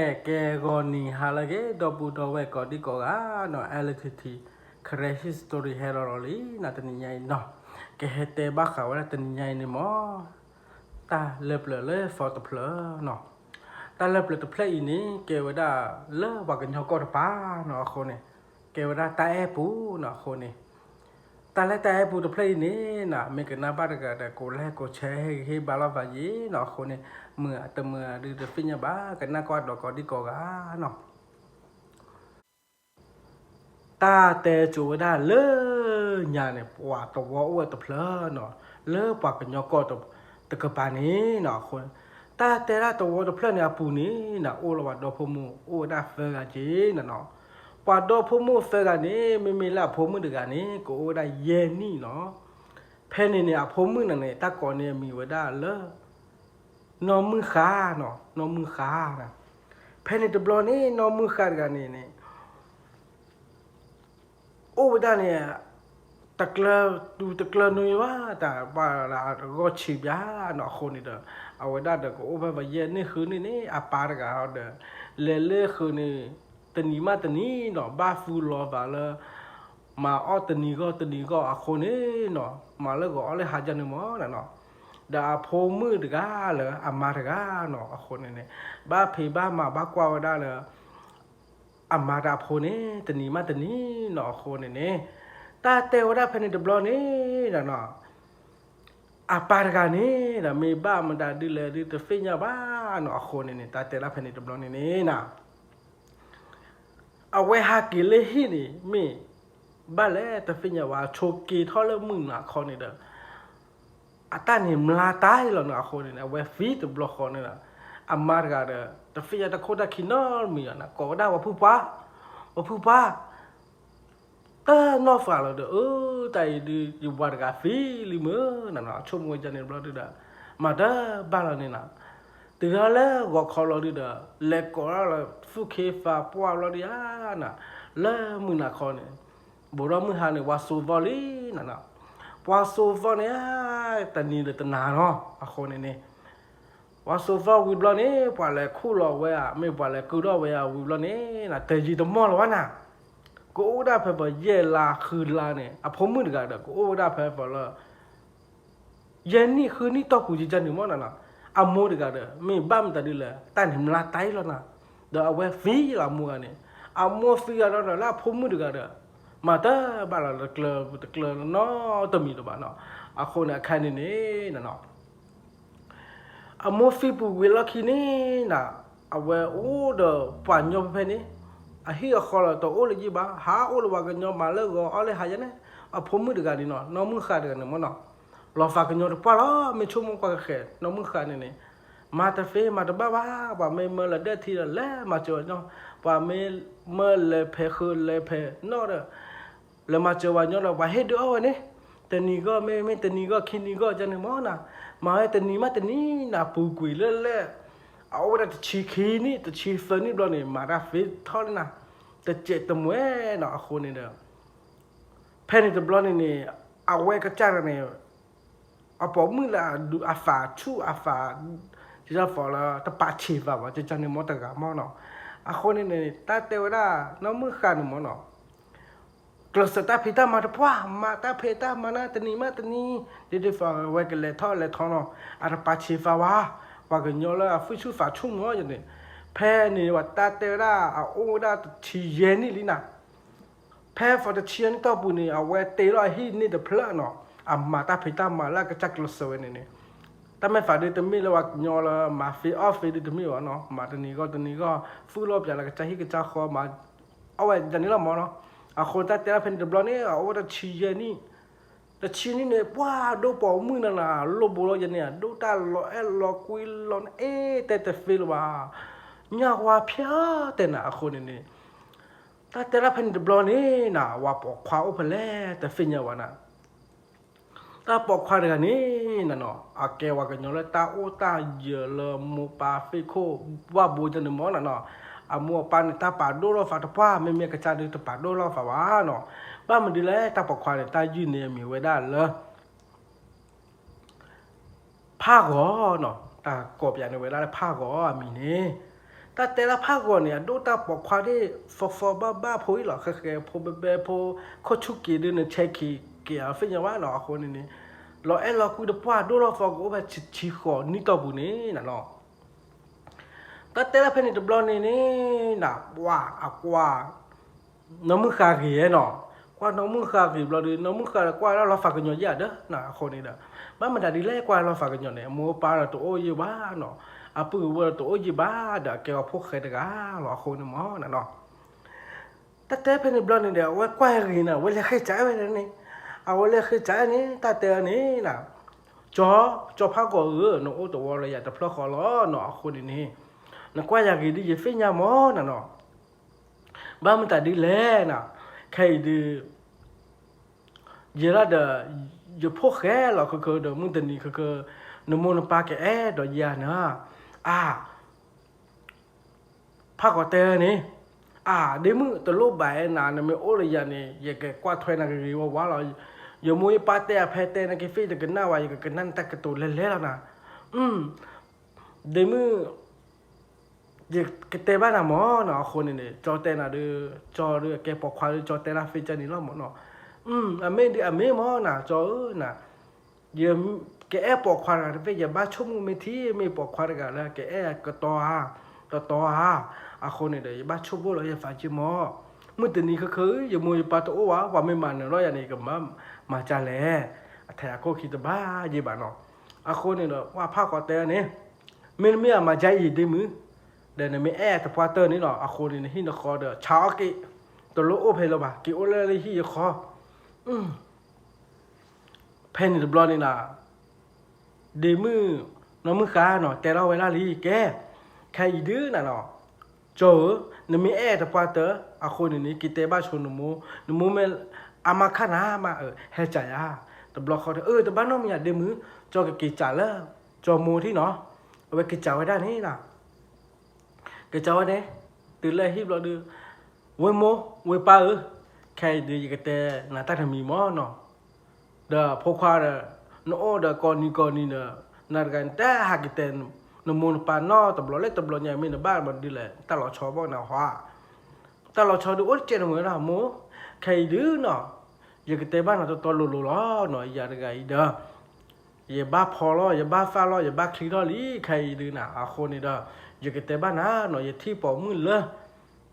ကဲ ကဲ ဂီၤနံၤဟါလၢအဂ့ၤ ဒီပုၢ်ဒီဝဲၢ်ကိးဒံကိးဂၤနီၤ, L T T Karen History ဟဲလီၤလီၤလံနီၤ, တနံၤညါအံၤနီၤ, ကဟဲတဲဘၣ်ဃးဝဲဒၣ်တနံၤညါအံၤန့ၣ်မ့ၢ် တၢ်လၢပျၢၤလၢသီတဖျၢၣ်နီၤ. တၢ်လၢပျၢၤတဖျၢၣ်အံၤန့ၣ် ကဲဝဲဒၣ်လၢပှၤကညီကီၢ်တပၤနီၤ, အဃိန့ၣ် ကဲဝဲဒၣ်တၢ်အဲၣ်ပူၤနီၤ, အဃိန့ၣ် တၢ်လၢတၢ်အဲၣ်ပူၤတဖျၢၣ်အံၤန့ၣ်နီၤ, မ့ၢ်ကနၣ်ဘၣ်တဂၤဒီး ကိးလဲၣ်ကိးဆဲ ဟ့ၣ်ဂံၢ်ဟ့ၣ်ဘါလီၤသးယံၤနီၤ, အဃိန့ၣ် မုာ်တမုာ်ဒုးတသ့ၣ်ညါဘၣ်, ကနၣ်ကွၢ်ဒီးကိးဒံကိးဂၤနီၤ. တၢ်တဲစိၤဝဲဒၣ်လၢညါန့ၣ် ပှၤသဝီအိၣ်ဝဲတဖျၢၣ်နီၤ, လၢပှၤကညီကီၢ်တကပၤန့ၣ်နီၤ, အဃိ တၢ်တဲဒၣ်သဝီတဖျၢၣ်န့ၣ်အပူၤန့ၣ်နီၤ, အိၣ်လၢပှၤဒီဖိမိၢ် အိၣ်ဝဲဒၣ်သၢဂၤက့ၤနီၤနီၤ. ပှၤဒီဖိမိၢ်သၢဂၤန့ၣ် မ့မ့ၢ်လၢအဖိမုၣ်တဂၤန့ၣ် ကအိၣ်ဝဲဒၣ်ယဲၢ်နံၣ်နီၤ. ဖဲန့ၣ်န့ၣ် အဖိမုၣ်န့ၣ်န့ၣ် တၢ်ကိးန့ၣ်အမံၤဝဲဒၣ်လၢ နီၢ်မုၢ်ဃါနီၤ, နီၢ်မုၢ်ဃါနီၤ. ဖဲန့ၣ်တဘျီန့ၣ် နီၢ်မုၢ်ဃါတဂၤန့ၣ်န့ၣ် အိၣ်ဝဲဒၣ်န့ၣ် တကျၢၤ တူၤတကျၢၤနွံဘၣ်, တၢ်ပှၤဂီၢ်ဆံးဘၣ်နီၤ, အဃိန့ၣ်ဒီး အဝဲဒၣ်ဒီးကအိၣ်ဖဲပှၤယဲၢ်နံၣ်ဃုနံၣ်န့ၣ် အပၢ်တဂၤဒီး လဲၤလၢဃုာ်န့ၣ် တနံၤမးတနံၤနီၤ, ဘၣ်သူလီၤသးလၢ မၤအီၣ်တနံၤဂီၢ်တနံၤဂီၢ်အဃိန့ၣ်နီၤ, မၤလၢဂီၤအီၣ်လၢဟါယါန့ၣ်မ့ၢ်နီၤနီၤ. ဒီးအဖိမုၣ်တဂၤလၢအမါတဂၤနီၤ, အဃိန့ၣ်န့ၣ် ဘၣ်ဖံးဘၣ်မၤဘၣ်ကွၢ်ဝဲဒၣ်လၢ အမါဒီးအဖိန့ၣ် တနံၤမးတနံၤနီၤ, အဃိန့ၣ်န့ၣ် တၢ်တဲဝဲဒၣ်ဖဲန့ၣ်တဘျီန့ၣ်နီၤနီၤ, အပၢ်တဂၤန့ၣ်ဒီး မ့ၢ်ဘၣ်မတၤဒ်လဲၣ်ဒုးတသ့ၣ်ညါဘၣ်နီၤ, အဃိန့ၣ်န့ၣ် တၢ်တဲဒၣ်ဖဲန့ၣ်တဘျီန့ၣ်န့ၣ်နီၤ အဝဲဟးက့ၤလၢဟံၣ်န့ၣ် မ့ၢ်ဘၣ်လဲၣ်တသ့ၣ်ညါဘၣ်, ဆိးက့ၤထီၣ်လၢမုၢ်နၤခီန့ၣ်ဒီး အတၢ်န့ၣ်မျါတၢ်အံၤလီၤနီၤ, အဃိန့ၣ်န့ၣ် အဝဲသံတဘျီဃီန့ၣ်ဒီး အမါတဂၤဒီး တသ့ၣ်ညါတၢ်ခိၣ်တၢ်ခံနီတမံၤနီၤ, ကိးဝဲဒၣ်ပှၤဖုပှၢ်, ပှၤဖုပှၢ် တၢ်နီၢ်သးလီၤဒီး အၢ တၢ်အံၤဒုး ယဝၤတဂၤသံလံမ့ၢ်နီၤနီၤ, ဆိကမိၣ်ဝဲဒ်န့ၣ်တဘျီဒုးဒီး မၤတဘၣ်လီၤန့ၣ်နီၤ, တုၤလၢဂီၤခီလီၤဒုးဒီး လဲၤကိးထီၣ်လၢသူၣ်ခ့သးပှၢ်ဘျီဒုးဧါနီၤ, လၢမုၢ်နၤခီန့ၣ် ဘူးဒီးမုၢ်ဟါန့ၣ် ပှၤစိာ်သီလံနီၤနီၤ, ပှၤစိာ်သီန့ၣ် တနံၤဒီးတနၤနီၤ, အဃိန့ၣ်န့ၣ် ပှၤစိာ်သီဝံၤဘျီန့ၣ် ပှၤလဲၤခူၣ်လီၤဝဲဧါ, မ့ၢ်ပှၤလဲၤကုၢ်ထီၣ်ဝဲဧါဝံၤဘျီန့ၣ်နီၤ, တယံာ်တမီၢ်လၢၤဘၣ်နီၤ, ကအိၣ်ဝဲဒၣ်ဖဲပှၤယဲၢ်လါဃုလါန့ၣ် အဖိမုၣ်တဂၤဒီး ကအိၣ်ဝဲဒၣ်ဖဲပှၤလၢ ယဲၢ်နံၣ်ဃုနံၣ်တီၢ်ပူၤယကန့ၣ်မ့ၢ်နီၤနီၤ, အမိၢ်တဂၤဒီး မ့ၢ်ဘၣ်မတၤဒ်လဲၣ် တၢ်န့ၣ်မျါတၢ်အံၤလီၤနီၤ, ဒီးအဝဲသံလီၤအမိၢ်ဂၤန့ၣ်, အမိၢ်သံဂၤဒီးလၢအဖိမုၣ်တဂၤဒီး မၤတဘၣ်လီၤတကျၢၤတကျၢၤနီတမံၤလၢၤဘၣ်နီၤ, အဃိန့ၣ်အခါန့ၣ်န့ၣ်နီၤနီၤ အမိၢ်သံပူၤကွံာ်လီၢ်ခံန့ၣ်နီၤ, အဝဲအိၣ်ဒီးပှၤကညီဖဲဖဲန့ၣ်, အဟံၣ်အဃီလီၤတအိၣ်လၢၤဘၣ်, ဟးအိၣ်လၢပှၤကညီမၤလၢဂီၤအီၣ်လၢဟါယါန့ၣ်, အဖိမုၣ်တဂၤန့ၣ်နီၤ, နီၢ်မုၢ်ဃါတဂၤန့ၣ်မ့ၢ်နီၤ, လီၤသးကညီတပှၢ်လီၤ, မ့ၢ်ဆိကမိၣ်ကွၢ်ဃဲၤ, နီၢ်မုၢ်ဃါန့ၣ်န့ၣ်, မၤတသ့မၤတဘၣ်ဘၣ်, ပှၤမ့ၢ်မၢလၢဒဲၣ်ထံဒီးလဲၤမၤစၢၤဝဲညီ, ပှၤမ့ၢ်မၢလဲၤဖဲးဃုာ်လဲၤဖဲးနီၣ်ဒီး လဲၤမၤစၢၤဝဲညီဒီး ပှၤဟ့ၣ်ဒုးအီၣ်ဝဲန့ၣ်, တနံၤဂီၢ်မ့ၢ် မ့ၢ်တနံၤဂီၢ်ခံနံၤဂီၢ်ကန့ၣ်မ့ၢ်နီၤ, မၤဝဲတနံၤမးတနံၤနီၤ ပူၤကွံာ်လၢလဲၣ်, အအိၣ်ဝဲဒၣ်တဆံခံနံၣ် တဆံသၢနံၣ်ဘျီန့ၣ် မၤတၢ်သ့ထီၣ်လံနီၤ, တစဲးတမှဲနီၤ, အဃိန့ၣ်ဒီး ဖဲန့ၣ်တဘျီန့ၣ်န့ၣ် အဝဲကစၢ်န့ၣ် အပိာ်မုၣ်လၢအသးဆူၣ်အသး, ဒ်သိးသိးလၢတပာ်ဆံးသးဘၣ် ကစၢ်န့ၣ်မ့ၢ်တဂၤမ့ၢ်နီၤ, အဃိန့ၣ်န့ၣ် တၢ်တဲဝဲဒၣ် နီၢ်မုၢ်ဃါန့ၣ်မ့ၢ်နီၤ ကျဲးစၢးတၢ်ဖံးတၢ်မၤတပှၢ်, မၤတၢ်ဖံးတၢ်မၤန့ၣ် တနံၤမးတနံၤ, ဒ်သိးသိးဝဲကလဲၤထီၣ်လဲၤထီနီၤ, အတပာ်ဆံးသးဘၣ်, ပှၤကညီလၢအသူၣ်ဆူၣ်သးဆူၣ်မ့ၢ်န့ၣ်, ဖဲန့ၣ်ဝဲတၢ်တဲဝဲဒၣ် အအိၣ်ဝဲဒၣ်တဆံယဲၢ်နံၣ်လံနီၤ ဖဲဖီတဆံယဲၢ်နံၣ်တီၢ်ပူၤန့ၣ် အဝဲတ့လီၤအဟံၣ်န့ၣ်တဖျၢၣ်နီၤ, အမၤတၢ်ဖံးတၢ်မၤလၢအကစၢ်ကျဲးစၢးဝဲန့ၣ်န့ၣ်, တၢ်မဲာ်သးဒုးတမ့ၢ်လၢပှၤကညီလၢမၤသ့အီၣ်သ့ဒုးတမ့ၢ်ဘၣ်နီၤ, မၤတနံၤဂီၢ်တနံၤဂီၢ်, သူၣ်လီၤပျးလၢကစၢ်ဟံၣ်ကစၢ်ဃီမၤ, အဝဲဒ်န့ၣ်လီၤမ့ၢ်နီၤ, အဃိတၢ်တဲဒၣ်ဖဲန့ၣ်တဘျီန့ၣ် အအိၣ်ဝဲဒၣ်တဆံယဲၢ်နံၣ်, တဆံနံၣ်န့ၣ် ပှၢ်ဒိၣ်ပိာ်မုၣ်နၤနၤ လိၣ်ဘိလီၤယဲန့ၣ် အဒိၣ်တၢ်လီၤအဲၣ်လီၤကွံလီၤန့ၣ် အဲၣ်တဲတသ့လၢၤဘၣ်, ညၣ်ဝါဖျဲးတဲနၤအဃိန့ၣ်န့ၣ် တၢ်တဲဒၣ်ဖဲန့ၣ်တဘျီန့ၣ်နၤ ဝၤပိာ်ခွါအိၣ်ဖဲလဲၣ် တသ့ၣ်ညါဘၣ်နၤ, တၢ်ပိာ်ခွါတဂၤန့ၣ်နနီၤ အကဲဝဲကညီလၢတၢ်အိၣ်တၢ်ယၢၤလၢမိၢ်ပၢ်သ့ၣ်ခိၣ်ဝၣ်ဘိကန့ၣ်မ့ၢ်နနီၤ, အမိၢ်အပၢ်န့ၣ် တၢ်ပာ်ဒိၣ်ထီၣ်သးတပှၢ် မ့မ့ၢ်အကစၢ်ဒုးတပာ်ဒိၣ်ထီၣ်သးဘၣ်နီၤ, ဘၣ်မနုၤလဲၣ် တၢ်ပိာ်ခွါန့ၣ် တၢ်ယုၢ်န့ၣ်အမံၤဝဲဒၣ်လၢ ဖးဂီၤနီၤ, တၢ်ကိးပျးန့ၢ်ဝဲဒၣ်လၢဖးဂီၤအမံၤန့ၣ်, တၢ်တဲလၢဖးဂီၤန့ၣ် အဒိၣ်တၢ်ပိာ်ခွါသ့ၣ် ဖီဖီဘၣ်ဘၣ်ဖိအံၤလီၤ, ဃဲဃဲဖိဘဲဘဲဖိ ခိၣ်ဆူၣ်က့ၤဒုး နဆဲးခံက့ၤအီၤ သ့ၣ်ညါဘၣ်နီၤ. အဃိန့ၣ်န့ၣ် လီၤအဲၣ်လီၤကွံတပှၢ် ဒိၣ်ထီၣ်သီကအိၣ်ဖဲဆံဃိးနံၣ်တီၢ်ပူၤန့ၣ်နီၤ. တၢ်တဲလၢဖဲန့ၣ်တဘျီန့ၣ်န့ၣ် နပှၤအကွၢ် နီၢ်မုၣ်ဃါဂ့ၤနီၤ, ကွၢ်နီၢ်မုၣ်ဃါဂ့ၤဘျီဒီး နီၢ်မုၣ်ဃါဒီးကွၢ်ဒၣ်လီၤဖးကညီၤယဲၢ်ဒီး အဃိန့ၣ်ဒီး ဘၣ်မတၤဒ်လဲၣ်ကွၢ်လီၤဖးကညီၤန့ၣ် အမိၢ်အပၢ်ဒီးတအိၣ်ယံာ်ဘၣ်နီၤ, အပုၢ်အဝဲၢ်ဒီးတအိၣ်ယံာ်ဘၣ် ဒီးအကဲအီၤဖိၣ်ဃဲတဂၤလီၤ. အဃိန့ၣ်မ့ၢ်နီၤ တၢ်တဲဖဲန့ၣ်ဘျီန့ၣ်ဒီး အဝဲကွၢ်ဂ့ၤန့ၣ် အဝဲလဲၤဃ့စးဝဲန့ၣ်, အဝဲလဲၤဃ့စးန့ၣ် တၢ်တဲန့ၣ် ကၠီ, ကၠီဖးဂီၤဧၢ, နအိၣ်တဝီလၢယၤတဖျၢၣ်ဃီလီၤနီၤ. အဃိန့ၣ်န့ၣ် နကွၢ်ယၤဂ့ၤဒ်ယသ့ၣ်ညါမ့ၢ်နီၤနီၤ. ဘၣ်မတၤဒ်လဲၣ်နီၤ, ခဲအံၤဒုး ယဲဒၣ်ဒီး ယဖိၣ်ဃဲလီၤခဲကဒီး မုၢ်တနံၤခဲက နမိၢ်နပၢ်ကအဲၣ်ဒိးယၤန့ၣ်, အါ ဖးဂီၤတဲန့ၣ်, အါ ဒ့မုၣ်တလိၣ်ဘၣ်အဲၣ်နၤ, နမ့ၢ်အိၣ်လၢယၤန့ၣ် ယကကွၢ်ထွဲနၤဂ့ၤဂ့ၤဝါဝါလီၤ. ယမိၢ်ယပၢ်တဲအဖဲတဲနက့ၤသ့ၣ်တကနၣ်ဝဲ ယကကနၣ်နတၢ်ကတိၤလဲၤလဲၤလီၤနၤ. ဒ့မုၣ် ယကတဲဘၣ်နၤမ့ၢ်နီၤ. အဃိန့ၣ်န့ၣ် ကၠီတဲနၤဒီး ကၠီဒီးအကဲပိာ်ခွါဒီး ကၠီတဲနၤဖဲကၠီန့ၣ်လီၤမ့ၢ်နီၤ. အမ့ၢ်ဒ်အမ့ၢ်မ့ၢ်နီၤ ကၠီဧၢနၤ, ယကအဲၣ်ပိာ်ခွါတဂၤတဖဲ ယဘၣ်ဆိကမိၣ်မ့ၢ်ထံမ့ၢ်ပိာ်ခွါတဂၤလၢကအဲၣ်ကတီၤဧါ တတီၤဧါ. အဃိန့ၣ်ဒီး ယဘၣ်ဆိကမိၣ်လီၤယသးက့မ့ၢ်, မုၢ်တနံၤခဲက ယမိၢ်ယပၢ်တအိၣ်ဘၣ် ပှၤမ့ၢ်မၤနၢၤလီၤယၤန့ၣ် ယကမၤ မၤကလဲၣ်, အထဲအခိၣ်ခံတဘၣ်ယံာ်ဘၣ်နီၤ. အဃိန့ၣ်ဒီး ပှၤဖးဂီၤတဲန့ၣ်, မ့တမ့ၢ်အမၤကယံာ်ဒ့မုၣ်, ဒီးနမ့ၢ်အဲၣ်တပှၢ်တၢၢ်န့ၣ်နီၤ အဃိန့ၣ် နဟံၣ်နဃီဒီး ဆါအီၣ်က့ၤ, တလိၣ်အိၣ်ဖဲလၢၤဘၣ် က့ၤအိၣ်လၢလၢဟံၣ်ယဃီ. ဖဲန့ၣ်တဘျီန့ၣ်နီၤ ဒ့မုၣ် နီၢ်မုၣ်ဃါနီၤ တဲထီၣ်ဝဲဒၣ်လံ ကဲ, ခဲအံၤဒုးနၤနီၤ, ကၠီဧၢ, နမ့ၢ်အဲၣ်တပှၢ်တၢၢ် အဃိန့ၣ်န့ၣ် က့ၤတဲဘၣ်ဆိနမိၢ်, နမိၢ်မ့ၢ်အါမးခါနၤမး ဟဲစးယၤ. တဘျီဃီဒီး အၢ တဘၣ်နီတမံၤယၤဒ့မုၣ်, ကၠီကက့ၤစးလၢ ကၠီမိၢ်ထံၣ်နီၤ, အဝဲက့ၤစးဝဲဒၣ်န့ၣ်နီၤ ကစးဝဲန့ၣ် တုၤလၢဟံၣ်ဘျီဒီး ဝ့ၢ်မိၢ်ဝ့ၢ်ပၢ်ဧၢ, ခဲအံၤဒုးယကတဲနၤတၢ်တမံၤမ့ၢ်နီၤ, ဒီးဖိခွါဒီး နအိၣ်ဒီးကိးနံၤကိးနံၤဒီး နၤတဂၤနတဟးက့ၤတဲ နမိၢ်နပၢ်နီတဘျီလၢတဘျီညါ မ့ၢ်နဘၣ်မၤဒ်လဲၣ် တၢ်လီၤဆီဘၣ်နဟါ, တၢ်လီၤဆီဒုးအိၣ်တကဲးနဝဲဒၣ်မိၢ်, ခဲအံၤဒုးနီၤ ယကတဲဘၣ်နၤတီတီလိၤလိၤလီၤနီၤ, ယၤတဂၤအံၤဒီး ယဘၣ်ဖီလီၤ ယဘၣ်သၣ်လီၤ ယဘၣ်ချံထီၣ်လံ ခဲအံၤဒုးနၤ, အဃိန့ၣ်ဒီး ယကတဲဘၣ်နၤနီၤ ယထံၣ်ပိာ်မုၣ်လၢ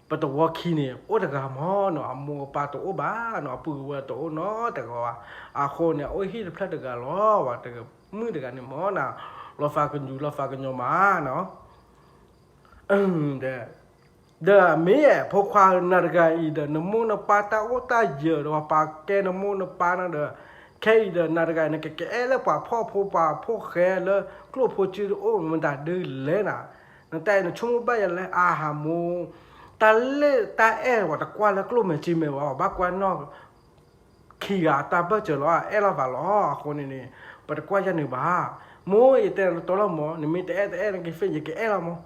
ပတဝီခံန့ၣ် အိၣ်တဂၤမ့ၢ်နီၤ, အမိၢ်အပၢ်တအိၣ်ဘၣ်နီၤ, အပုၢ်အဝဲၢ်တအိၣ်နီတဂၤဘၣ်, အဃိန့ၣ် အအိၣ်ဟံၣ်တဖျၢၣ်တဂၤလီၤ, ပှၤတမုၣ်တဂၤန့ၣ်မ့ၢ်နီၤ, လီၤသးကညီၤလီၤသးကညီၤမးနီၤ ဒီး ဒီးမ့ၢ်ဖိခွါနၤတဂၤအံၤဒီး နမိၢ်နပၢ်တၢ်အိၣ်တၢ်ယၢၤဒီး ပှၤပာ်ကဲနမိၢ်နပၢ်န့ၣ်ဒီး ခဲအံၤဒီးနၤတဂၤအံၤ နကကအဲၣ်လၢပှၤဖှီၣ်ဖိပှၤဖိၣ်ဃဲလၢကျိၣ်ဖိစ့တအိၣ်မတၤဒုးလဲၣ်နၤ, နတၢ်အံၤနဆိကမိၣ်ဘၣ်ယၤလၢအါဟးမိၢ်, တၢ်လၢတၢ်အဲၣ်ပှၤတကွၢ်လၢကျိၣ်မဲာ်စ့မဲာ်ဘၣ်, ဘၣ်ကွၢ်နီၣ် ခံဂၤတၢ်ဘၢၣ်စၢၤလီၤ အဲၣ်လီၤသးလီၤ, အဃိန့ၣ်န့ၣ် ပတကွၢ်ယၤန့ၣ်ဘၣ်, မိၢ်ယတဲနၤတီတီလီၤမ့ၢ် နမ့ၢ်တအဲၣ်တအဲၣ်နက့ၤသ့ၣ် ယကအဲၣ်လီၤမ့ၢ်,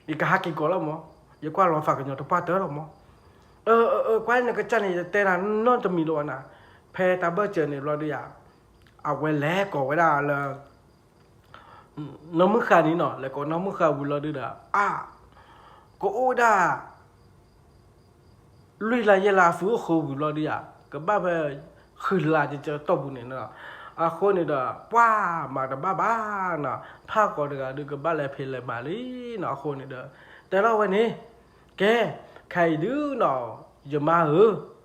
ယကဟးက့ၤကိးလီၤမ့ၢ်, ယကွၢ်လီၤသးကညီၤတပှၢ်တၢၢ်လီၤမ့ၢ်, အၢ အၢ ကွၢ်နကစၢ်န့ၣ် ယတဲနၤနီတမံၤလၢၤဘၣ်နၤ, ဖဲတၢ်ဘၢၣ်စၢၤန့ၣ်ဘျီဒုးယၤ, အဝဲလဲၤကိးဝဲဒၣ်လၢ နီၢ်မုၢ်ဃါန့ၣ်နီၤ, လဲၤကိးနီၢ်မုၢ်ဃါဝံၤလီၤဒုးဒီး အါ ကအိၣ်ဝဲဒၣ် လွံၢ်လါယဲၢ်လါအသုအိၣ်ဃိဝံၤလီၤဒုးယၤ, ကဘၣ်ဖဲ ဃုလါကတီၢ်ပူၤန့ၣ်နီၤ, အဃိန့ၣ်ဒီး ပှၤမၤတဘၣ်ဘၣ်နီၤ, ဖးဂီၤတဂၤဒုးကဘၣ်လဲၤဖံးလဲၤမၤလံနီၤ, အဃိန့ၣ်ဒီး တဲထီၣ်ဝဲန့ၣ်, ကဲ ခဲအံၤဒုးနီၤ ယမါဧၢ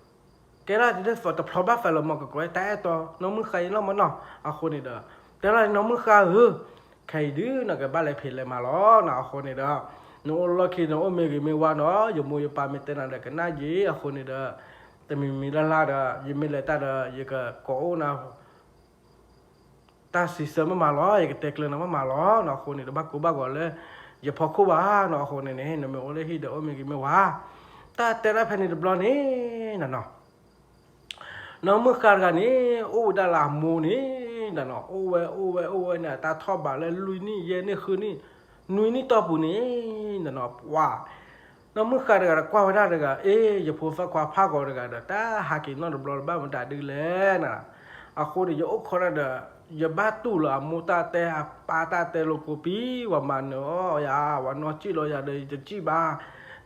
ကဲဒၣ်တဖျီဘၣ်ဖဲလၢမ့ၢ်ကကွဲးတၢ်အဲၣ်တီ နီၢ်မုၢ်ဃါအံၤလီၤမ့ၢ်နီၤ, အဃိန့ၣ်ဒီး တဲလီၤနီၢ်မုၢ်ဃါဧၢ, ခဲအံၤဒုးနီၤ ကဘၣ်လဲၤဖံးလဲၤမၤလီၤနီၤ, အဃိန့ၣ်ဒီး နအိၣ်လီၢ်ခံန့ၣ် အိၣ်မ့ၢ်ဂ့ၤမ့ၢ်ဝါနီၤ, ယမိၢ်ယပၢ်မ့ၢ်တဲနၤဒီးကနၣ်ယ့ၤ, အဃိန့ၣ်ဒီး တမံၤမံၤလၢ်လၢ်ဒီး ယမ့ၢ်လဲၤတၢ်ဒီး ယကကိးအိၣ်နၤ တၢ်စံးဆၢမ့ၢ်မးလီၤ, ယကတဲကျၢၤနၤမ့ၢ်မးလီၤနီၤ, အဃိန့ၣ်ဒီး ဘၣ်ကိၢ်ဘၣ်ဂီၤလၢယဖီခိၣ်ဘၣ်နီၤ, အဃိန့ၣ်န့ၣ် နမ့ၢ်အိၣ်လၢဟံၣ်ဒီး အိၣ်မ့ၢ်ဂ့ၤမ့ၢ်ဝါ, တၢ်တဲဒၣ်ဖဲန့ၣ်တဘျီန့ၣ်နီၤ နီၢ်မုၢ်ဃါတဂၤန့ၣ် အိၣ်ဝဲဒၣ်လၢအမိၢ်န့ၣ်နီၤ, အိၣ်ဝဲအိၣ်ဝဲအိၣ်ဝဲန့ၣ် တၢ်ထီၣ်ဘးလၢလွံၢ်နံၣ်ယဲၢ်နံၣ်ဃုနံၣ် နွံနံၣ်တီၢ်ပူၤန့ၣ်နီၤ, ပှၤ နီၢ်မုၢ်ဃါတဂၤဒီးကွၢ်ဝဲဒၣ်တဂၤ, အ့ ယဖိသၣ်ခွါဖးဂီၤတဂၤဒီး တၢ်ဟးက့ၤနီတဘျီလၢၤဘၣ်မတၤဒုးလဲၣ်နၤ, အဃိန့ၣ် ယအိၣ်ခိးတၢ်ဒီး ယဘၣ်တူၢ်လီၤအမိၢ်တၢ်တဲအပၢ်တၢ်တဲလိာ်ကိးပံၤ, ဝၤမၤနၢၤအီၣ်ယၤ, ဝၤနီၢ်စံၣ်လီၤယၤဒီးယတစံၣ်ဘၣ်,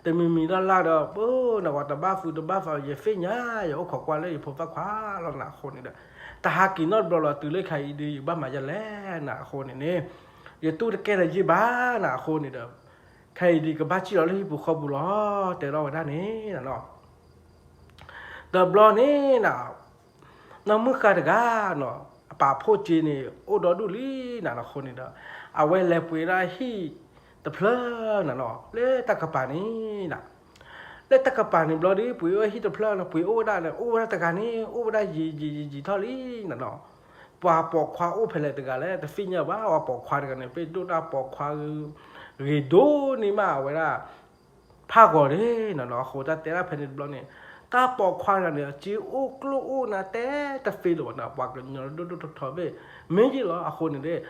တမံၤမံၤလၢ်လၢ်ဒီး ပၢနဝၤတဘၣ်ဃုာ်တဘၣ်ဃး ယသ့ၣ်ညါ ယအိၣ်ခိးကွၢ်လၢယဖိသၣ်ခွါလီၤနၤအဃိန့ၣ်ဒီး, တဟးက့ၤနီတဘျီလီၤ တုၤလၢခဲအံၤဒုး ယဘၣ်မၤယလဲၣ်နၤအဃိန့ၣ်န့ၣ်, ယတူၢ်တကဲလၢၤယံၢ်ဘၣ်နၤအဃိန့ၣ်ဒီး, ခဲအံၤဒုး ကဘၣ်စံၣ်လီၤလၢဟံၣ်ပူၤဃီပူၤလီၤ တဲထီၣ်ဝဲဒၣ်န့ၣ်နၤနီၤ. တဘျီန့ၣ်နၤ, နီၢ်မုၢ်ဃါတဂၤနီၤ, အပာ်ဖှိၣ်စ့န့ၣ် အိၣ်ဒီဒူၣ်လံနၤနီၤအဃိန့ၣ်ဒီး, အဝဲလဲၤပှ့ၤဒၣ်ဟံၣ်တဖျၢၣ်နၤနီၤ လၢတၢ်ကပၤန့ၣ်နၤ, လၢတၢ်ကပၤန့ၣ်ဘျီဒီး ပှ့ၤအိၣ်ဟံၣ်တဖျၢၣ်နီၤ ပှ့ၤအိၣ်ဝဲဒၣ်န့ၣ် အိၣ်ဝဲဒၣ်တဂၤန့ၣ် အိၣ်ဝဲဒၣ်ယံာ်ယံာ်ယံာ်ယံာ်ထီၣ်လံနၤနီၤ. ပှၤပိာ်ခွါအိၣ်ဖဲလဲၣ်တဂၤလဲၣ် တသ့ၣ်ညါဘၣ်, ပှၤပိာ်ခွါတဂၤန့ၣ် ပဒိၣ်တၢ်ပိာ်ခွါ ဂ့ၤဒိၣ်န့ၢ်မးဝဲဒၣ် ဖးဂီၤန့ၣ်နၤနီၤ. အဃိတၢ်တဲဒၣ်ဖဲန့ၣ်တဘျီန့ၣ်, တၢ်ပိာ်ခွါတဂၤန့ၣ် အစ့အိၣ်ကျိၣ်အိၣ်နၤတဲတသ့လၢၤဘၣ်နၤ, ပှၤကညီဒိၣ်ဒိၣ်ထီထီဘ့ၣ် မ့ၢ်ယံာ်လီၤအဃိန့ၣ်ဒီး,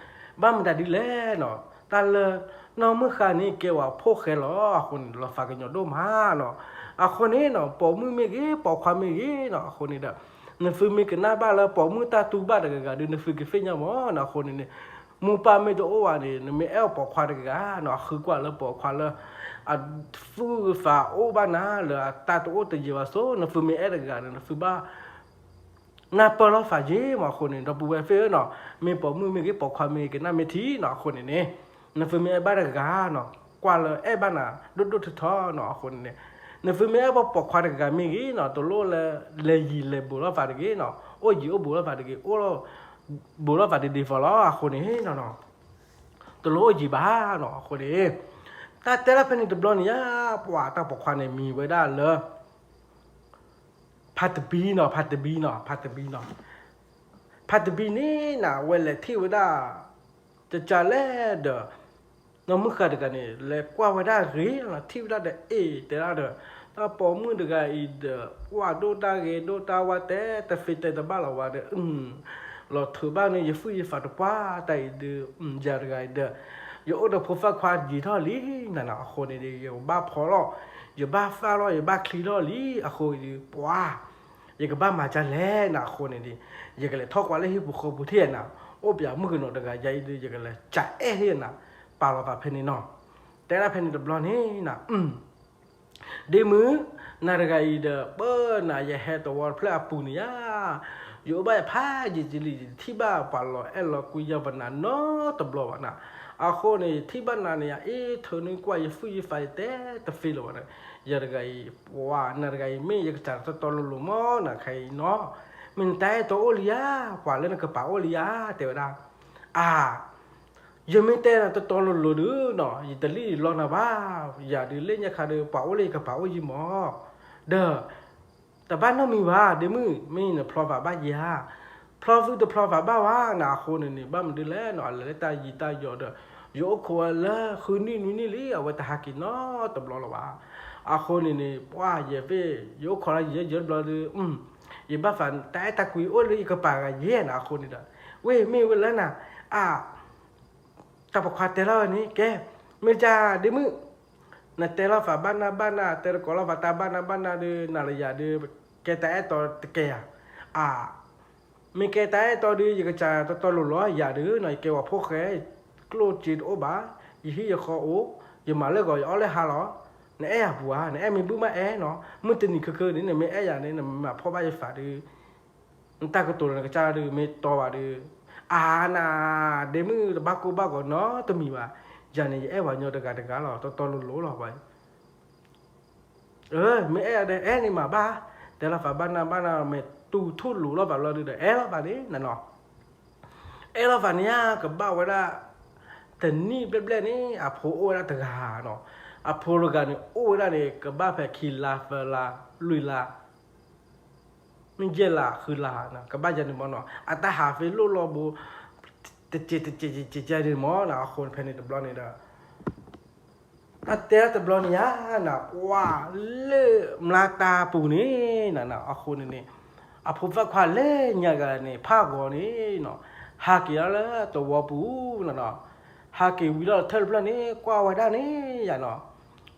ဘၣ်မတၤဒ်လဲၣ်နီၤ, တၢ်လၢ နီၢ်မုၢ်ဃါန့ၣ် ကဲဝဲဖိၣ်ဃဲလီၤအဃိန့ၣ် လီၤသးကညီၤဒိၣ်မးနီၤ. အဃိန့ၣ်နီၤ ပိာ်မုၣ်မ့ၢ်ဂ့ၤ ပိာ်ခွါမ့ၢ်ဂ့ၤနီၤ အဃိန့ၣ်ဒီး, နသုမ့ၢ်ကနၣ်ဘၣ်လၢပိာ်မုၣ်တၢ်တူၢ်ဘၣ်တဂၤဂၤဒီး နသုကသ့ၣ်ညါမးနီၤ အဃိန့ၣ်န့ၣ်, မိၢ်ပၢ်မ့ၢ်တအိၣ်ဘၣ်န့ၣ် နမ့ၢ်အဲၣ်အီၤပိာ်ခွါတဂၤဂၤနီၤ အဃုကွၢ်လၢပိာ်ခွါလၢ အသူၣ်သးအိၣ်ဘၣ်နၤ လၢအတၢ်တအိၣ်တယံာ်ဘၣ်ဆိ နသုမ့ၢ်အဲၣ်တဂၤဂၤန့ၣ် နသုဘၣ် နၢ်ပၢၢ်လိာ်သးယံာ်မးအဃိန့ၣ် ဒီပုၢ်ဝဲၢ်သ့ၣ်ဧၢနီၤ, မ့ၢ်ပိာ်မုၣ်မ့ၢ်ဂ့ၤ ပိာ်ခွါမ့ၢ်ဂ့ၤ ကနၣ်မ့ၢ်ထံနီၤ အဃိန့ၣ်န့ၣ်, နသုမ့ၢ်အဲၣ်ဘၣ်တဂၤဂၤနီၤ ကွၢ်လၢအဲၣ်ဘၣ်နၤ ဒိၣ်ဒိၣ်ထီထီနီၤ အဃိန့ၣ်န့ၣ်, နသုမ့ၢ်အဲၣ်ဘၣ်ပိာ်ခွါတဂၤဂၤမ့ၢ်ဂ့ၤနီၤ တလိၣ်လၢ လဲၤယံၤလဲၤဘူးလိာ်သးတဂ့ၤနီၤ အိၣ်ယံၤအိၣ်ဘူးလိာ်သးတဂ့ၤ အိၣ် ဘူးလိာ်သးဒ်ဒ်သိးလီၤ အဃိန့ၣ်နီၤ တလိၣ်အိၣ်ယံၤဘၣ်နီၤ အဃိန့ၣ်, တၢ်တဲဒၣ်ဖဲန့ၣ်တဘျီန့ၣ်ယါ ပှၤတၢ်ပိာ်ခွါန့ၣ်မံၤဝဲဒၣ်လၢ ဖါတဘံနီၤ ဖါတဘံနီၤ ဖါတဘံနီၤ, ဖါတဘံန့ၣ်နၤ အဝဲလဲၤထံၣ်ဝဲဒၣ် ကကလဲၣ်ဒီး နီၢ်မုၢ်ဃါတဂၤန့ၣ် လဲၤကွၢ်ဝဲဒၣ်ဂ့ၤနီၤ ထံၣ်ဝဲဒၣ်ဒီး အ့ၣ် တဲဒၣ်ဒီး တၢ်ပိာ်မုၣ်တဂၤအံၤဒီး ကွၢ်ဒိၣ်တၢ်ဂ့ၤဒိၣ်တၢ်ဝါ တဲတသ့တဲတဘၣ်လီၤဝဲဒီး လီၤထုးဘၣ်န့ၣ် ယသူၣ်ယသးတပှၢ်တၢ်အံၤဒီး ယၤတဂၤအံၤဒီး ယအိၣ်ဒီးဖိသၣ်ခွါယံာ်ထီၣ်လံနၤနီၤ အဃိန့ၣ်ဒီး ယဘၣ်ဖီထီၣ် ယဘၣ်သၣ်ထီၣ် ယဘၣ်ချံထီၣ်လံ အဃိဒီး ပှၤ ယကဘၣ်မၤဒ်လဲၣ်နၤ အဃိန့ၣ်ဒီး ယကလဲၤထီၣ်ကွၢ်လၢဟံၣ်ပူၤဃီပူၤထံၣ်နၤ အိၣ်ပှၤမုၣ်ကနီၤတဂၤယၤအံၤဒီး ယကလဲၤကအဲၣ်ထံၣ်နၤ ပာ်လီၤသးဖဲန့ၣ်နီၤ, တဲဒၣ်ဖဲန့ၣ်တဘျီန့ၣ်နၤ ဒ့မုၣ်, နၤတဂၤအံၤဒီး ပၢနၤ ယဟဲသဝီတဖျၢၣ်အပူၤန့ၣ်ယါ, ယအိၣ်ဘၣ်ယဖးယံာ်လံ ယတထံၣ်ဘၣ်ပှၤလီၤအဲၣ်လီၤကွံယၤပနၤနီတဘျီဘၣ်နၤ, အဃိန့ၣ် ယထံၣ်ဘၣ်နၤန့ၣ်ယါ အ့ ထုးန့ၢ်ကွၢ်ယသူၣ်ယသးယတဲတသ့လၢၤဘၣ်နၤ, ယၤတဂၤအံၤ ပှၤ နၤတဂၤအံၤ မ့ၢ်ယကစၢ်တတီတီလိၤလိၤမးနၤ ခဲအံၤနီၤ, မ့ၢ်နတၢ်အဲၣ်တီအိၣ်လံဧါ, ပှၤလၢနကပာ်အိၣ်လံဧါ တဲဝဲဒၣ်, အါ ယမ့ၢ်တဲနၤတီတီလိၤလိၤဒုးနီၤ ယတလံၣ်လီနၤဘၣ်, ယၤဒုးလၢညါခါဒီး ပှၤအိၣ်လၢယကပာ်အိၣ်ယံၤမး, ဒီး တဘၣ်နီတမံၤဘၣ် ဒ့မုၣ် မ့ၢ်နဖျီသးဘၣ်ယၤဧါ, ဖျီသုတဖျီသးဘၣ်ဝဲနၤ အဃိန့ၣ်န့ၣ် ဘၣ်မနုၤလဲၣ်နီၤ အလဲၤလၢတၢ်ယံၤတၢ်ယီၤဒီး ယအိၣ်ခိးဝဲလၢဃုနံၣ်နွံနံၣ်လံ အဝဲတဟးက့ၤနီတဘျီလၢၤဘၣ်, အဃိန့ၣ်န့ၣ် ပှၤယဲၢ်ဖ့ၣ် ယအိၣ်ခိးလၢယဲၢ်ယဲၢ်တဘျီဒီး ယဘၣ်သးတၢ်အဲၣ်တၢ်ကွံအိၣ်လၢယကပာ်ဂၤယဲၢ်နၤ အဃိန့ၣ်ဒီး ဝ့ၢ်မ့ၢ်ဝဲလၢနၤ အါ တၢ်ပိာ်ခွါတဲလီၤဝဲန့ၣ် ကဲ မ့ၢ်ကဒ့မုၣ် နတဲလီၤသးဘၣ်နၢ်ဘၣ်နၢ် တဲတကိးလီၤသးတၢ်ဘၣ်နၢ်ဘၣ်နၢ်ဒီး နၤလၢယၤဒီး ကဲတၢ်အဲၣ်တီတကဲဧါ, အါ မ့ၢ်ကဲတၢ်အဲၣ်တီဒီး ယကစၢ်တီတီလိၤလိၤ ယၤဒီးနီၤ ယကဲဝဲဖိၣ်ဃဲ ကျိၣ်စ့တအိၣ်ဘၣ်, ယဟံၣ်ယဃီအိၣ်, ယမၤလၢဂီၤယအီၣ်လၢဟါလီၤ, နအဲၣ်ယၤပူၤဧါ, နအဲၣ်မ့ၢ်ဘုၣ်မးအဲၣ်နီၤ, မုၢ်တနံၤခဲကနံၣ်န့ၣ် မ့ၢ်အဲၣ်ယၤန့ၣ် နမၤဖှီၣ်ဘၣ်ယသးဒီး နတၢ်ကတိၤလၢနကစၢ်ဒုးမ့ၢ်တီဘၣ်ဒီး, အါနၤ ဒ့မုၣ်တဘၣ်ကိၢ်ဘၣ်ဂီၤနီတမံၤဘၣ်, ယၤန့ၣ် ယအဲၣ်ပှၤညီတဂၤတဂၤလီၤ တီတီလိၤလိၤလီၤပှၤ, မ့ၢ်အဲၣ်ဒီး အဲၣ်န့ၣ်မၤဘၣ်, တဲလီၤသးဘၣ်နၢ်ဘၣ်နၢ် မ့ၢ်တူၢ်ထူၣ်လိၤလီၤပှၤလီၤဒုးဒီး အဲၣ်လီၤသးန့ၣ်နနီၤ, အဲၣ်လီၤသးန့ၣ်ဧါ ကဘၣ်ဝဲဒၣ် တနံၣ်ဘျဲၣ်ဘျဲၣ်န့ၣ် အဖိအိၣ်ဝဲဒၣ်တဂၤနီၤ, အဖိတဂၤန့ၣ် အိၣ်ဝဲဒၣ်န့ၣ် ကဘၣ်ဖဲခံလါသၢလါ လွံၢ်လါ မ့ၢ်ယဲၢ်လါဃုလါ ကဘၣ်ယၤန့ၣ်မနီၤ အတၢ်ဟးသ့လိၣ်လီၤဘိ တကဲးတကဲးတကဲးတကဲးန့ၣ်မနီၤ အဃိဖဲန့ၣ်တဘျီန့ၣ်ဒီး အတဲတဘျီန့ၣ်ဧါ နကွၢ်လၢမျါတၢ်ပူၤန့ၣ် နနီၤ အဃိန့ၣ်န့ၣ် အဖိသၣ်ခွါလဲၤညါဂၤန့ၣ် ဖးဂီၤန့ၣ်နီၤ ဟးက့ၤလီၤလၢသဝီပူၤနနီၤ ဟးက့ၤဝံၤလီၤထၢၣ်တဖျၢၣ်န့ၣ် ကွၢ်ဝဲဒၣ်န့ၣ်ယၤနီၤ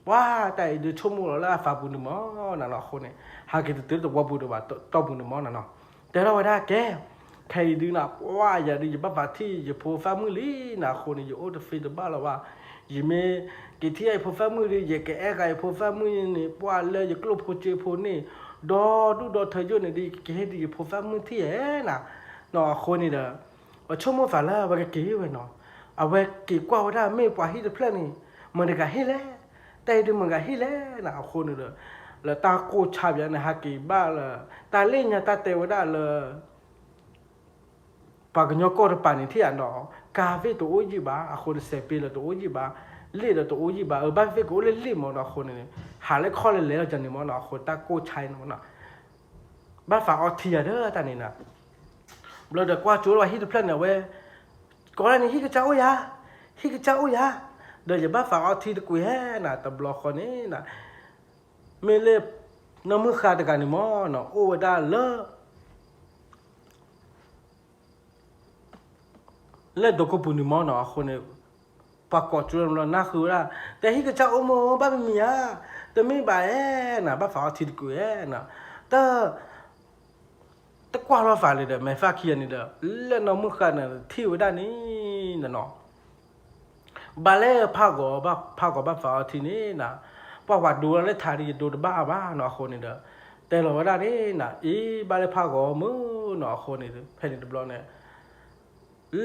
ပှၤတၢ်အံၤဒုးဆိကမိၣ်လီၤလၢအသးပူၤန့ၣ်မနီၤ အဃိန့ၣ် ဟးက့ၤတတုၤသဝီပူၤဒံးဘၣ် တီၢ်ပူၤန့ၣ်မနီၤ တဲထီၣ်ဝဲဒၣ်ကဲ ခဲအံၤဒုးနၤ ပှၢ်ယၤဒုး ယဘၣ်သးထံၣ်ယဖိသၣ်မုၣ်လံနၤ အဃိန့ၣ် ယအိၣ်တသ့တဘၣ်လၢၤဘၣ်. ယမ့ၢ်က့ၤထံၣ်ယဖိသၣ်မုၣ်ဒုး ယကအဲၣ်ဃာ်ယဖိသၣ်မုၣ်န့ၣ် ပှၢ်လၢယကျိၣ်ဖိစ့ဖိန့ၣ် ဒီဒူၣ်ဒီထၢယိာ်န့ၣ်ဒုး ယကဟ့ၣ်ဒုးယဖိသၣ်မုၣ်ထံၣ်ဧါနၤ. နီၤ အဃိန့ၣ်ဒီး အဆိကမိၣ်သးလၢအဝဲကက့ၤဝဲနီၤ. အဝဲက့ၤကွၢ်ဝဲဒၣ်မ့ၢ်ပှၤဟံၣ်တဖျၢၣ်န့ၣ် မတၤတဂၤဟ့ၣ်လဲၣ်, တၢ်အံၤဒုးမတၤတဂၤဟ့ၣ်လဲၣ်နၤ အဃိန့ၣ်ဒီး လၢတၢ်ကိၢ်ဆါပယါန့ၣ် ဟးက့ၤဘၣ်လၢ တၢ်လ့ၣ်ညါတၢ်တဲဝဲဒၣ်လၢ ပှၤကညီကီၢ်တပၤန့ၣ်ထံၣ်ဧါနီၤ, ကါသ့ၣ်တအိၣ်ယံာ်ဘၣ်, အဃိန့ၣ် စဲးပ့လၢတအိၣ်ယံာ်ဘၣ်, လ့ၣ်ဒီးတအိၣ်ယံာ်ဘၣ်, အဘၣ်သ့ၣ်သ့ၣ်ကအိၣ်လၢလ့ၣ်မၢ်နီၤ, အဃိန့ၣ် ဟးလၢခီၣ်လဲၤလဲၤလီၤကန့ၣ်မၢ်နီၤ, အဃိတၢ်ကိၢ်ဆါအံၤန့ၣ်မၢ်နီၤ, ဘၣ်သးအီထံယၤဒီးတၢ်န့ၣ်နၤ, ဘျီဒီးကွၢ်ကၠိလီၤဟံၣ်တဖျၢၣ်န့ၣ် အဝဲ ကိးဒၣ်န့ၣ် ဟံၣ်ကစၢ်အိၣ်ယၤ, ဟံၣ်ကစၢ်အိၣ်ယၤ, ဒီးယဘၣ်သးအီထံတကွံာ်ဟဲနၤ တဘျီဃီန့ၣ်နၤ, မ့ၢ်လၢ နီၢ်မုၢ်ဃါတဂၤန့ၣ်မၢ်နီၤ အိၣ်ဝဲဒၣ်လၢ လၢဒိးခိၣ်ပူၤန့ၣ်မၢ်နီၤ, အဃိန့ၣ် ပှၤကိးကၠိလီၤနၢ်ဃုဝဲဒၣ်, တဲဟံၣ်ကစၢ်အိၣ်မၢ် ဘၣ်မံၤမံၤဧါ, တမ့ၢ်ဘၣ်ဧါနၤ ဘၣ်သးအီထံတကွံာ်ဧါနၤ, တ တကွၢ်လီၤသးလံဒီး မဲာ်သၣ်ခံဂၤန့ၣ်ဒီး လၢနီၢ်မုၢ်ဃါန့ၣ်ထံၣ်ဝဲဒၣ်န့ၣ်နၤနီၤ ဘၣ်လၢဖးဂီၤ, ဖးဂီၤဘၣ်သးအီထံန့ၣ်နၤ, ပှၤဝၤဒိလၢထးဒ်ယဒိတဘၣ်ဘၣ်နီၤ အဃိန့ၣ်ဒီး တဲလီၤဝဲဒၣ်န့ၣ်နၤ, အ့ ဘၣ်လၢဖးဂီၤမၢ်နီၤ အဃိန့ၣ် ဖဲန့ၣ်တဘျီန့ၣ်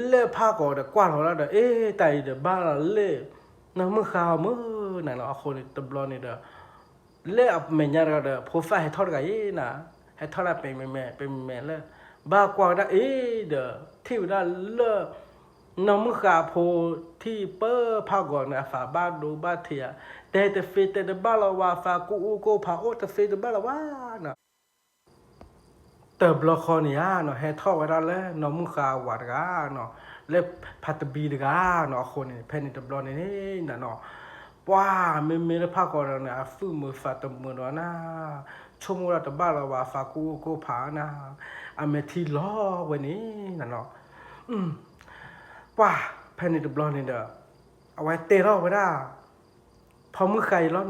လၢဖးဂီၤဒီးကွၢ်လီၤဝဲဒၣ်ဒီး အ့ တၢ်အံၤဒီးဘၣ်လၢ နီၢ်မုၢ်ဃါအီၤမၢ်နၤနီၤ အဃိန့ၣ်တဘျီန့ၣ်ဒီး လၢအမဲာ်ညါတဂၤဒီး ဖိသၣ်ဟဲထီၣ်တဂၤအံၤနၤ, ဟဲထီၣ်ဒၣ်ပဲၤမဲာ်မဲာ် ပဲၤမဲာ်မဲာ်လၢ ဘၣ်ကွၢ်ဝဲဒၣ်အ့ဒီး ထံၣ်ဝဲဒၣ်လၢ နီၢ်မုၢ်ဃါဖိထံၣ်ပၢဖးဂီၤန့ၣ် အသးဘၣ်ဒိဘၣ်ထံးဧါ, တဲတသ့တဲတဘၣ်လီၤဝဲ သးကိၢ်အူကိၢ်ဖးအိၣ်တသ့တဘၣ်လီၤဝဲနၤ တဘျီဃီန့ၣ်ဧါနီၤ ဟဲထီၣ်ဝဲဒၣ်လၢနီၢ်မုၢ်ဃါအဝၤတဂၤနီၤ, လၢဖးတဘံတဂၤနီၤ အဃိန့ၣ် ဖဲန့ၣ်တဘျီန့ၣ်နၤနီၤ, ပှၤမ့မ့ၢ်လၢဖးဂီၤဒီးန့ၣ် အသူၣ်မုာ်သးတမုာ်ဒီးနၤ, ဆိကမိၣ်ဒၣ်တဘၣ်လီၤဝဲ သးကိၢ်အူကိၢ်ဖးနၤ, အမဲာ်ထံလီၤဝဲန့ၣ်နၤနီၤ, ပှၤဖဲန့ၣ်တဘျီန့ၣ်ဒီး အဝဲတဲထီၣ်ဝဲဒၣ် ဖီမုၢ်ဃါအံၤလီၤနီၤ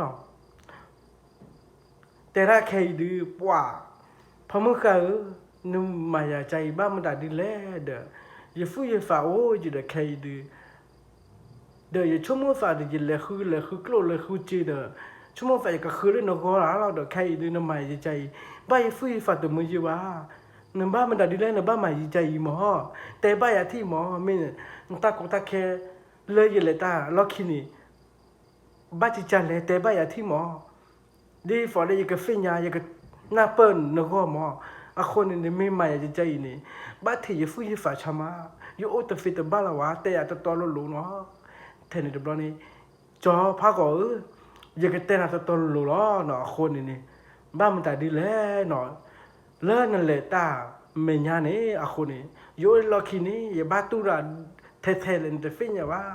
တဲဒၣ်ခဲအံၤဒုး ပှၤ ဖီမုၢ်ဃါဧၢ, နမၤယၤကါအံၤဘၣ်မတၤဒ်လဲၣ်ဒီး ယသူၣ်ယသးအိၣ်ယံၤဒီးခဲအံၤဒုး ဒီးယဆိကမိၣ်သးဒီး ယလဲၤဃုလဲၤဃုကျိၣ်လဲၤဃုစ့ဒီး ဆိကမိၣ်သးယကဃုလၢနဂီၢ်လီၤလီၤဒီး ခဲအံၤဒုး နမၤယၤကါအံၤ ဘၣ်ယသူၣ်ယသးတမုာ်ယံၤဘၣ်, နဘၣ်မတၤဒ်လဲၣ် နဘၣ်မၤယၤကါအံၤမၢ်, တဲဘၣ်ယၤထံၣ်မၢ်, မ့ၢ်နတၢ်ကီတၢ်ခဲ လၢယလဲၤတၢ်လီၢ်ခံန့ၣ် ဘၣ်ကကလဲၤတဲဘၣ်ယၤထံၣ်မၢ်, ဒ်သိးလၢယကသ့ၣ်ညါ ယကနၢ်ပၢၢ်နဂီၢ်မၢ်, အဃိန့ၣ် နမ့ၢ်မၤယၤကကါအံၤန့ၣ် ဘၣ်ထံးယသူၣ်ယသးဆါမး, ယအိၣ်တသ့တဘၣ်လၢၤဝဲ တဲယၤတီတီလိၤလိၤနီၤ, ထဲန့ၣ်တဘျီန့ၣ် ကၠီဖးဂီၤဧၢ, ယကတဲနၤတီတီလိၤလိၤလီၤနီၤ, အဃိန့ၣ်န့ၣ် ဘၣ်မတၤဒ်လဲၣ်နီၤ လၢနလဲၤတၢ်မဲာ်ညါန့ၣ် အဃိန့ၣ် ယအိၣ်လၢလီၢ်ခံန့ၣ် ယဘၣ်တူၢ်တၢ်ထဲထဲလဲၣ် နတသ့ၣ်ညါဘၣ်.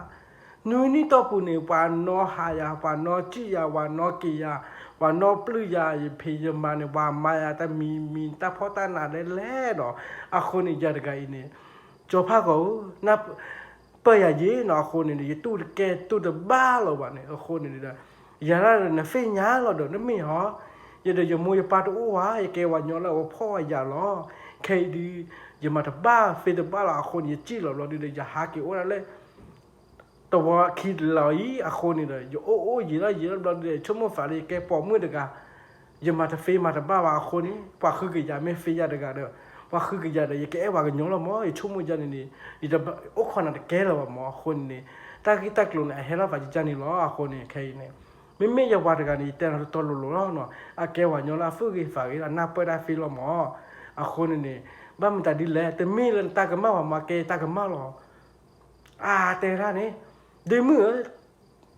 နွံနံၣ်တီၢ်ပူၤန့ၣ် ပှၤနီၢ်ဟးယၤ, ပှၤနီၢ်စံၣ်ယၤ, ပှၤနီၢ်က့ၤယၤ, ပှၤနီၢ်ပျုၢ်ယၤ, ယဖံးယမၤန့ၣ် ပှၤမၤယၤတမံၤမံၤ တၢ်ဖှီၣ်တၢ်နးလဲၣ်လဲၣ်ဒီး အဃိန့ၣ် ယၤတဂၤအံၤန့ၣ် ကၠီဖးဂီၤဧၢ, ပၢၢ်ယၤယ့ၣ်နီၤ, အဃိန့ၣ် ယတူၢ်တကဲတူၢ်တဘၣ်လၢၤဘၣ်န့ၣ် အဃိန့ၣ်ဒီး ယၤဒၣ်ဒီးနသ့ၣ်ညါလီၤဒီး နမ့ၢ်ဟီ ယဒီးယမိၢ်ယပၢ်တအိၣ်ဝဲ ယကဲဝၤညီလၢအဝဲဖှီၣ်ဝဲယၤလီၤ. ခဲအံၤဒုး ယမၤတဘၣ်သ့တဘၣ်လီၤ, အဃိန့ၣ် ယစံၣ်လီၤဘျီဒုးဒီး ယဟးက့ၤအိၣ်ဒၣ်လၢ သဝီခံလီၤအံၤ အဃိန့ၣ်ဒီး ယအိၣ်အိၣ်ယံာ်လီၤယံာ်လီၤဘျီဒုးဒီး ယဆိကမိၣ်သးလၢယကဲပိာ်မုၣ်တဂၤ ယမၤတသ့မၤတဘၣ်ဘၣ်အဃိန့ၣ် ပှၤဃုကယၤမ့ၢ်သ့ယၤတဂၤဒီး ပှၤဃုကယၤဒီး ယကအဲၣ်ဝဲကညီလီၤမၢ်, ယဆိကမိၣ်ယၤန့ၣ်န့ၣ် ယတအိၣ်ခိးနၤတကဲလၢၤဘၣ်မၢ်, အဃိန့ၣ်န့ၣ် တၢ်ဂ့ၢ်တၢ်ကျိၤန့ၣ် အဟဲလီၤသးယကန့ၣ်လီၤ, အဃိန့ၣ် ခဲအံၤန့ၣ် မ့မ့ၢ်ယဝၤတဂၤန့ၣ် ယတဲနၤတီတီလိၤလိၤလီၤနီၤ, အကဲဝၤညီလၢအသူၣ်ဂ့ၤသးဂ့ၤ အနၢ်ပၢၢ်တၢ်သ့လီၤမၢ်, အဃိန့ၣ်န့ၣ် ဘၣ်မတၤဒ်လဲၣ် တမ့ၢ်လၢနတၢ်ကမၣ်ဘၣ်မၢ် ကဲတၢ်ကမၣ်လီၤ အတဲဒၣ်န့ၣ် ဒ့မုၣ်ဧၢ,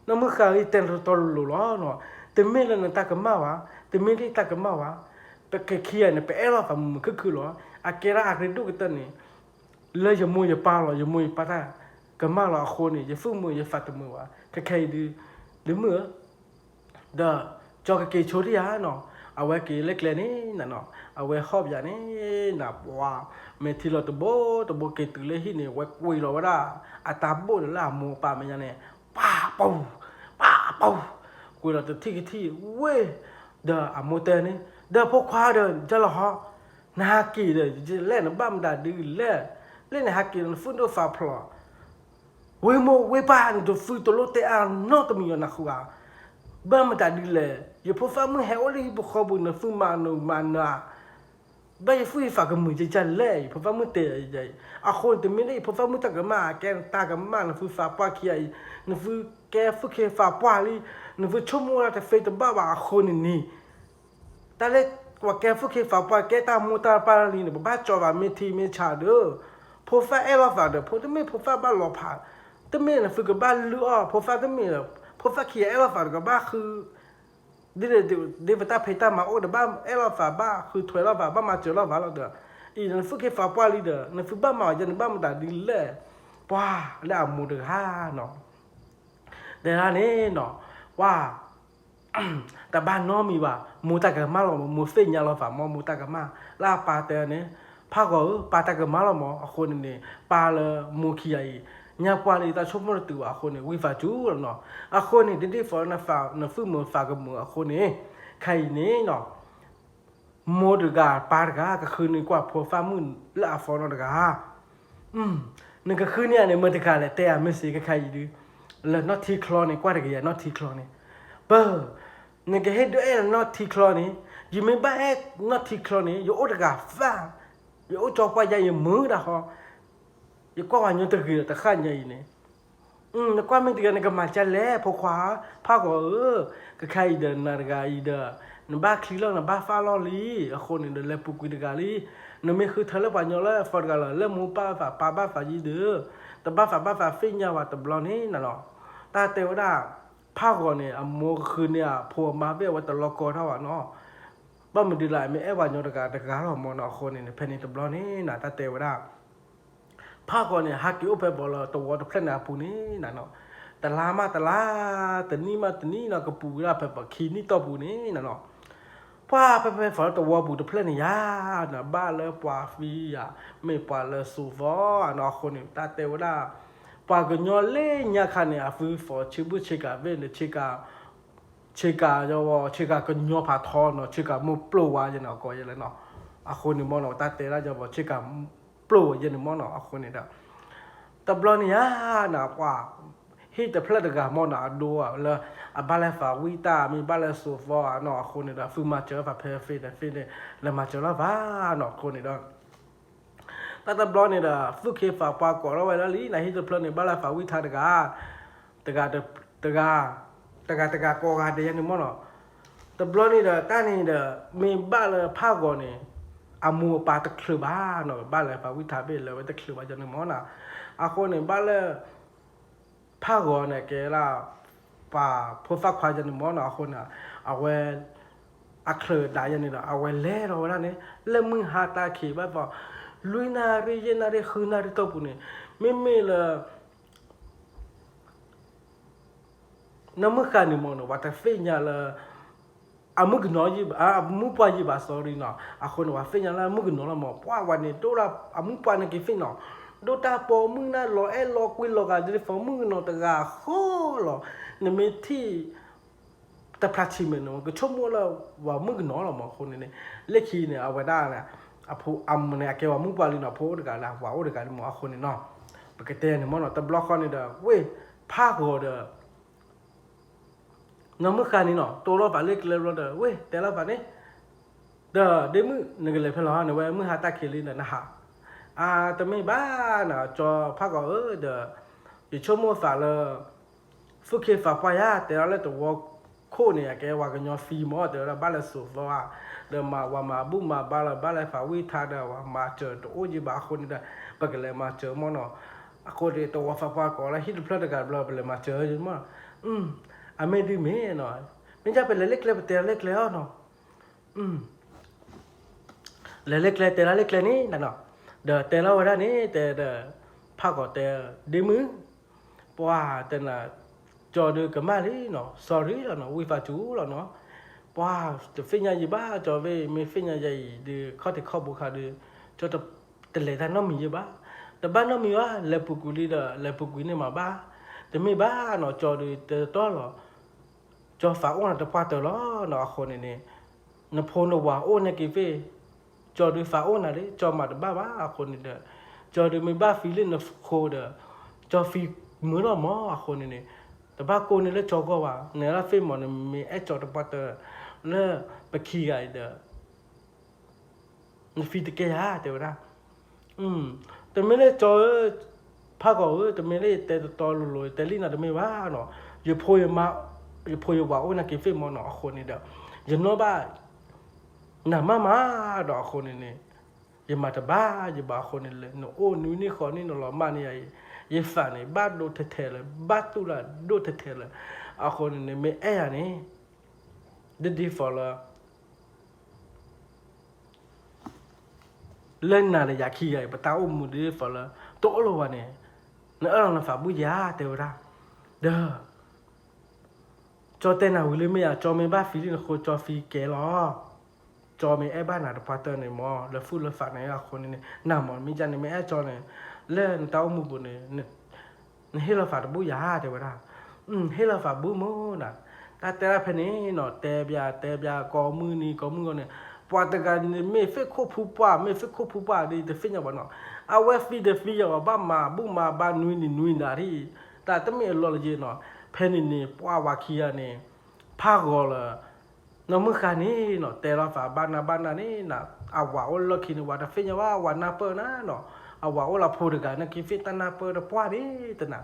နီၢ်မုၢ်ဃါဧၢ ယတဲနၤတီတီလိၤလိၤလီၤနီၤ, တမ့ၢ်လၢနတၢ်ကမၣ်ဘၣ်, တမ့ၢ်လၢယတၢ်ကမၣ်ဘၣ်, ပကဲခံဂၤန့ၣ် ပအဲၣ်လိာ်သးမုာ်မုာ်ခုၣ်ခုၣ်လီၤ, အကဲဒၣ်အရ့ဒိၣ်ကတၢၢ်န့ၣ် လၢယမိၢ်ယပၢ်လီၤ, ယမိၢ်ယပၢ်တၢ်ကမၣ်လီၤအဃိန့ၣ် ယသူၣ်မုာ်ယသးတမုာ်ဘၣ်, ခဲခဲအံၤဒုး ဒ့မုၣ်ဧၢ ဒီးကၠီကက့ၤဆိဒံဧါနီၤ, အဝဲက့ၤလၢကျဲန့ၣ်နၤနီၤ, အဝဲဟီၣ်ပယၤန့ၣ်နၤ ပှၤ မဲာ်ထံလီၤတဘိတဘိ က့ၤတုၤလၢဟံၣ်န့ၣ် ဝဲကွံာ်လီၤဝဲဒၣ် အတၢ်ဘိၣ်န့ၣ်လၢအမိၢ်အပၢ်မဲာ်ညါန့ၣ် ပၢ်ပူၤ ပၢ်ပူၤ ကွံာ်လီၤတထံၣ်ကထံၣ်ဝ့ၢ်, ဒီးအမိၢ်တဲန့ၣ် ဒီးဖိခွါဒီး ယလီၤဟီ နဟးက့ၤဒီးလဲၣ် နဘၣ်မတၤဒုလဲၣ်, လၢန့ၣ်ဟးက့ၤဒီးနဖုဒိၣ်ဖးဖျိး, ဝ့မိၢ်ဝ့ပၢ် နတဖုတလိၣ်တဲအါနီတမံၤအီၤနဃုဂၤ, ဘၣ်မတၤဒုလဲၣ်, ယဖိသၣ်မုၣ်ဟဲအိၣ်လၢဟံၣ်ဖိဃီပူၤ နဖုမၤနၢၤမၤနၢၤဧါ, ဘၣ်ယသူၣ်ယသးကမုာ်ကကလဲၣ် ယဖိသၣ်မုၣ်တဲအံၤ, အဃိန့ၣ် တမ့ၢ်လၢယဖိသၣ်မုၣ်တၢ်ကမၣ် ကဲတၢ်ကမၣ် နဖုသးပှၢ်ခံဂၤအံၤ, နဖုကဲသူၣ်က့သးပှၢ်လံ, နဖုဆိကမိၣ်တၢ်တသ့တဘၣ်ဘၣ်အဃိန့ၣ်န့ၣ် တၢ်လၢပှၤကဲသူၣ်က့သးပှၢ် ကဲတၢ်မိၢ်တၢ်ပၢ်လံန့ၣ် ပဘၣ်ကၠီၤဘၣ်မ့ၢ်ထံမ့ၢ်ဆးဒီး, ဖိသၣ်အဲၣ်လိာ်သးဒီး ဖိတမ့ၢ်ဖိသၣ်ဘၣ်လီၤဖး, တမ့ၢ်နဖုကဘၣ်လုၢ်အီၣ် ဖိသၣ်တမ့ၢ်, ဖိသၣ်ခံဂၤအဲၣ်လိာ်သးဒီးကဘၣ်ဃု ဒ်ပတၢ်ဖံးတၢ်မၤအိၣ်ဒီး ဘၣ်အဲၣ်လိာ်သး ဘၣ်ဃုထွဲလိာ်သး ဘၣ်မၤစၢၤလိာ်သးလီၤဒီး, အံၤနဖုက့သးပှၢ်လံဒီး နဖုဘၣ်မၤအီၤယဲန့ၣ် ဘၣ်မတၤဒ်လဲၣ်, ပှၤလၢအမိၢ်တဂၤနီၤ တဲဒၣ်န့ၣ်နီၤ, ပှၤ တဘၣ်နီတမံၤဘၣ်, မိၢ်တၢ်ကမၣ်လီၤမး မိၢ်သ့ၣ်ညါလီၤသးမး မိၢ်တၢ်ကမၣ်, လၢအပၢ်တဲန့ၣ်, ဖးဂီၤဧၢ ပၢ်တၢ်ကမၣ်လီၤမး အဃိန့ၣ်န့ၣ် ပၢ်လၢမိၢ်ခံဂၤအံၤ ညါပှၢ်လံတၢ်ဆိကမိၣ်တတုၤဘၣ်အဃိန့ၣ် ဝံသးစူၤလီၤနီၤ, အဃိန့ၣ် ဒ်ဒ်သိးလၢ နဖုမုာ်သးကမုာ်အဃိန့ၣ်, ခဲအံၤန့ၣ်နီၤ မိၢ်တဂၤပၢ်တဂၤ ကဃုန့ၢ်ကွၢ်ဖိသၣ်မုၣ်လၢအသီနီတဂၤ, နကဃုန့ၢ်အန့ၣ် မတၤတဂၤလဲၣ် တဲအမ့ၢ်စ့ၢ်ကီးခဲအံၤဒုး, လၢနီၢ်ထံချီန့ၣ် ကွၢ်တကယၤနီၢ်ထံချီန့ၣ်, ပၢ်, နကဟ့ၣ်ဒုးအဲၣ်လၢနီၢ်ထံချီန့ၣ်, ယမ့ၢ်ဘၣ်အဲၣ်နီၢ်ထံချီန့ၣ် ယအိၣ်တဂၤသၣ်, ယအိၣ်ကၠီပှၢ်ယါယမုာ်ဒၣ်ဃီ, ယကွၢ်ပှၤညီတဂ့ၤဒီးတဃၣ်ညါအံၤန့ၣ် နကွၢ်မ့ၢ်တဂ့ၤ နကမၤကလဲၣ် ဖိခွါ, ဖးဂီၤဧၢ, ကခါအံၤဒီးနၤတဂၤအံၤဒီး, နဘၣ်ချံလီၤ နဘၣ်သၣ်လီၤလံ, အဃိန့ၣ်ဒီး လဲၤပူၤကွံာ်တဂၤလံ, နမ့ၢ်ဃုထၢလၢပှၤညီလၢအသီတဂၤလီၤ လၢမိၢ်ပၢ်သးပၢ်ဘၣ်သးယံၤဒီး, တဘၣ်သးဘၣ်သးသ့ၣ်ညါဘၣ်တဘျီန့ၣ်နၤလီၤ, တၢ်တဲဝဲဒၣ်, ဖးဂီၤန့ၣ် အမိၢ်ကဃုန့ၢ်အဖိအမါဘ့ၣ်အဝဲတလီၤကီထီၣ်ဘၣ်နီၤ ဘၣ်မနုၤဒ်လဲၣ် မ့ၢ်အဲၣ်ပှၤညီတဂၤတဂၤလီၤမၢ်နီၤ အဃိန့ၣ် ဖဲန့ၣ်တဘျီန့ၣ်နၤ တၢ်တဲဝဲဒၣ်, ဖးဂီၤန့ၣ် ဟးက့ၤအိၣ်ဖဲဘီလၢတဝီတဖျၢၣ်န့ၣ်အပူၤန့ၣ်နၤနီၤ, တလါမးတလါ, တနံၣ်မးတနံၣ်နီၤ ကပူၤဝဲဒၣ်ဖဲပှၤခံနံၣ်တီၢ်ပူၤန့ၣ်နၤနီၤ, ပှၤဖဲဖဲသီလၢတဝီပူၤတဖျၢၣ်န့ၣ်ယါ, နဘၣ်လၢပှၤသံယါ, မ့ၢ်ပှၤလၢစိာ်သီဧါနီၤ အဃိန့ၣ် တၢ်တဲဝဲဒၣ်, ပှၤကညီလၢညါခါန့ၣ် အသုသီဆ့ဘုၣ်ဆ့ကၤဘ့ၣ်န့ၣ် ဆ့ကၤ ဆ့ကၤ, ဆ့ကၤကညီဖးထီနီၤ ဆ့ကၤမုၢ်ပျိၢ်ဝါယဲန့ၣ် အကိးယဲလဲၣ်နီၤ, အဃိန့ၣ်မၢ်နီၤ တၢ်တဲဒၣ်ယဘီ ဆ့ကၤပျိၢ်ဝါယဲန့ၣ်မၢ်နီၤ အဃိန့ၣ်ဒီး, တဘျီန့ၣ်ဧါ, နပှၤ, ဟံၣ်တဖျၢၣ်တဂၤမၢ်နီၤ အဒိလၢ, အဘၣ်လဲၤသးဝံၣ်တၢ် မ့ၢ်ဘၣ်လဲၤစိာ်သီဧါနီၤ အဃိန့ၣ်ဒီး သုမၤစၢၤဖးဖဲသ့ဒီးသ့န့ၣ်, လဲၤမၤစၢၤလီၤဖးနီၤ အဃိန့ၣ်ဒီး တၢ်တဘျီန့ၣ်ဒီး သူၣ်ခ့သးပှၢ်ကိးထီၣ်ဝဲဒၣ်လံ နဟံၣ်တဖျၢၣ်န့ၣ် ဘၣ်လဲၤသးဝံၣ်ထါတဂၤ, တဂၤ, တဂၤ, တဂၤတဂၤကိးဂၤဒဲးယဲန့ၣ်မၢ်နီၤ, တဘျီန့ၣ်ဒီး တၢ်န့ၣ်ဒီး မ့ၢ်ဘၣ်လၢဖးဂီၤန့ၣ်, အမိၢ်အပၢ်တချုးဘၣ်နီၤ ဘၣ်လဲၤသးဝံၣ်ထါဘ့ၣ်လၢဝဲတချုးဘၣ်ယဲန့ၣ်မၢ်နီၤ, အဃိန့ၣ် ဘၣ်လၢ ဖးဂီၤန့ၣ် ကဲဒၣ်, ပှၤဖိသၣ်ခွါယဲန့ၣ်မၢ်နီၤ အဃိန့ၣ်, အဝဲ, အချုးဒၣ်ယဲန့ၣ်ဒီး အဝဲလဲၤဒီးဝဲဒၣ်န့ၣ် လၢမုၢ်ဟါတၢ်ခံးဘၣ်သီ, လွံၢ်နၣ်ရံၣ် ယဲၢ်နၣ်ရံၣ် ဃုနၣ်ရံၣ်တီၢ်ပူၤန့ၣ်, မ့မ့ၢ်လၢ နီၢ်မုၣ်ဃါန့ၣ်မၢ်နီၤ ပှၤတသ့ၣ်ညါလၢ အမုၣ်ကနီၤယံၤဘၣ်, အမုၣ်ပှၢ်ယံၤဘၣ် sorry နီၤ, အဃိန့ၣ် ပှၤသ့ၣ်ညါလၢအမုၣ်ကနီၤလီၤမၢ်, ပှၤဝဲန့ၣ် ဒိၣ်ဒၣ်အမုၣ်ပှၢ်န့ၣ်က့ၤသ့ၣ်နီၤ, ဒိၣ်တၢ်ပိာ်မုၣ်နၢ်လီၤအဲၣ်လီၤကွံလီၤဂာ်ဒ်သိးမုၣ်ကနီၤတဂၤဃီလီၤ, နမ့ၢ်ထံၣ် တဖျါဆံးမဲာ်န့ၣ် ကဆိကမိၣ်လၢ ပှၤမုၣ်ကနီၤလီၤမၢ် အဃိန့ၣ်န့ၣ်, လၢခံန့ၣ် အဝဲဒၣ်, အဖိအမုၣ်န့ၣ် အကဲပှၤမုၣ်ပှၢ်လံနီၤ ဖိအိၣ်တဂၤလၢ ပှၤအိၣ်တဂၤလံမၢ် အဃိန့ၣ်နီၤ, ပကတဲန့ၣ်မၢ်နီၤ တဘျီဃီန့ၣ်ဒီး ဝ့ၢ်, ဖးဂီၤဒီး နီၢ်မုၣ်ဃါန့ၣ်နီၤ တိၢ်လိာ်သးလၢကျဲဘျီဒီး ဝ့ၢ် တဲလိာ်သးန့ၣ်, ဒီးဒ့မုၣ် နကလဲၤဖဲလဲၣ် နဝဲမုၢ်ဟါတၢ်ခံးလံဒီးနဟး, အါ တမ့ၢ်ဘၣ်နီၤ ကၠီဖးဂီၤဧၢဒီး, ယဆိကမိၣ်သးလၢ သူၣ်ခ့သးပှၢ်ယါ တဲဒၣ်လၢတဝီခိၣ်န့ၣ် အကဲဝဲကညီသံမၢ် တဲဝဲဒၣ်ဘၣ်လဲၤစိာ်သီဧါ, ဒီးမၤဝဲမၤဘူၣ်မၤဘါလၢ ဘၣ်လဲၤသးဝံၣ်ထါဒီး ဝဲမၤစၢၤတအိၣ်ယံၤဘၣ်အဃိန့ၣ်ဒီး ပကလဲၤမၤစၢၤမၢ်နီၤ, အဃိန့ၣ် တဝီသးပှၢ်ကိးလၢဟံၣ်တဖျၢၣ်တဂၤတဘျီ ပလဲၤမၤစၢၤမၢ်, အမ့ၢ်ဒ်မ့ၢ်နီၤ, မ့ၢ်ဒ်ပလဲၤလၢကျဲ ပတဲလၢကျဲအီၤနီၤ လဲၤလၢကျဲ တဲလၢလၢကျဲန့ၣ်နီၤ, ဒီးတဲလီၤဝဲဒၣ်န့ၣ် တဲဒီး, ဖးဂီၤတဲ, ဒ့မုၣ်, ပှၤတဲနၤ, ကၠီဒုးကမၣ်လံနီၤ sorry လီၤနီၤ ဝံသးစူၤလီၤနီၤ, ပှၤတသ့ၣ်ညါယံၤဘၣ် ကၠီဝဲ မ့ၢ်သ့ၣ်ညါယၤအံၤဒုး ခီၣ်ထံးခီၣ်ဘိခါဒုး, ကၠီတလဲၤတၢ်နီတမံၤယံၤဘၣ်, တဘၣ်နီတမံၤဘၣ် လဲၤပူၤကွံာ်လံဒီး လဲၤပူၤကွံာ်န့ၣ်မးဘၣ်, တမ့ၢ်ဘၣ်နီၤ ကၠီဒုးတဲတီလီၤ ကၠီသးအိၣ်နၤတပှၢ်တၢၢ်လီၤနီၤ အဃိန့ၣ်န့ၣ်, နဖိနဝၤအိၣ်န့ၢ်က့ၤသ့ၣ်, ကၠီဒုးသးအိၣ်နၤလံ ကၠီမၤတဘၣ်ဘၣ်အဃိန့ၣ်ဒီး, ကၠီဒုးမ့ၢ်ဘၣ် feel လၢနဃိဒီး, ကၠီ feel မုာ်ထီၣ်မးအဃိန့ၣ်န့ၣ်, တဘၣ်ကိးန့ၢ်လၢကၠီဂီၢ်ဘၣ်, နလၢ feel မးန့ၣ် မ့ၢ်အဲၣ်ကၠီတပှၢ်တၢၢ်, လၢပခံဂၤအံၤဒီး န feel တကဲယၤ တဲဝဲဒၣ်. တမ့ၢ်လၢကၠီဧၢ, ဖးဂီၤဧၢ, တမ့ၢ်လၢယတဲတတီလိၤလိၤ ယတဲလံနၤတမ့ၢ်ဘၣ်နီၤ, ယဖိယမါ, ယဖိယဝၤအိၣ်နၤက့ၤ feel မးနီၤအဃိန့ၣ်ဒီး, ယနီၣ်ဘၣ် နၤမးမးဒီးအဃိန့ၣ်န့ၣ်, ယမၤတဘၣ်ယဘၣ်အဃိန့ၣ်လၢ နအိၣ်နွံနံၣ်ဃိးနံၣ် နလီၤမၢ်န့ၢ်ယၤအံၤ, ယသးန့ၣ် ဘၣ်ဒိထဲထဲလၢ ဘၣ်တူၢ်လၢဒိၣ်ထဲထဲလၢ, အဃိန့ၣ်န့ၣ် မ့ၢ်အဲၣ်ယၤန့ၣ်, ဒ်ဒ်သိးလၢ လၢနၤဒီးယၤခံဂၤအံၤ ပတၢ်အိၣ်မူဒ်သိးလၢ တအိၣ်လၢၤဘၣ်န့ၣ်, နအၢၣ်လီၤနသးဘူၣ်ယၤ တဲဝဲဒၣ်. ဒီး ကၠီတဲနၤဝံၤလံမ့ၢ်ဧါ, ကၠီမ့ၢ်ဘၣ် feel လံနဃိ ကၠီ feel ကဲလီၤ. ကၠီမ့ၢ်အဲၣ်ဘၣ်နၤတပှၢ်တၢၢ်န့ၣ်မး လၢသူၣ်လၢသးန့ၣ်အဃိန့ၣ်န့ၣ်, နမ့ၢ်မ့ၢ်ဒ်န့ၣ် မ့ၢ်အဲၣ်ကၠီန့ၣ်, လၢနတၢ်အိၣ်မူပူၤန့ၣ် နဟ့ၣ်လီၤသးတဘူၣ်ယၤ တဲဝဲဒၣ်. ဟ့ၣ်လီၤသးဘူၣ်မးနၤ, တၢ်တဲဒၣ်ဖဲန့ၣ်နီၤ, တဲဘၣ်တဲဘၣ် ကိးမုၢ်နံၤကိးမုၢ်ဂီၤန့ၣ်, ပှၤတဂၤန့ၣ်မ့ၢ် feel ခိၣ်ဖူပှၢ် မ့ၢ် feel ခိၣ်ဖူပှၢ်ဒီး တသ့ၣ်ညါဘၣ်နီၤ, အဝဲ feel တ feel ယၤဘၣ် ဘၣ်မၤဘူၣ်မၤဘါနွံနံၤနွံနၤဒ်အံၤ, တၢ်တမ့ၢ်အလီၢ်လၢယဲနီၤ, ဖဲန့ၣ်န့ၣ် ပှၤဝၤခံဂၤန့ၣ် ဖးဂီၤလၢ နီၢ်မုၢ်ဃါန့ၣ်နီၤ တဲလီၤသးဘၣ်နၤဘၣ်နၤန့ၣ်နၤ, အဝၤအိၣ်လၢခံန့ၣ် ဝၤတသ့ၣ်ညါဘၣ် ဝၤနၢ်ပၢၢ်နၤနီၤ, အဝၤအိၣ်လၢဖိတဂၤန့ၣ် က့ၤ feel တၢ်နၢ်ပၢၢ်တပှၢ်န့ၣ်တနၤ.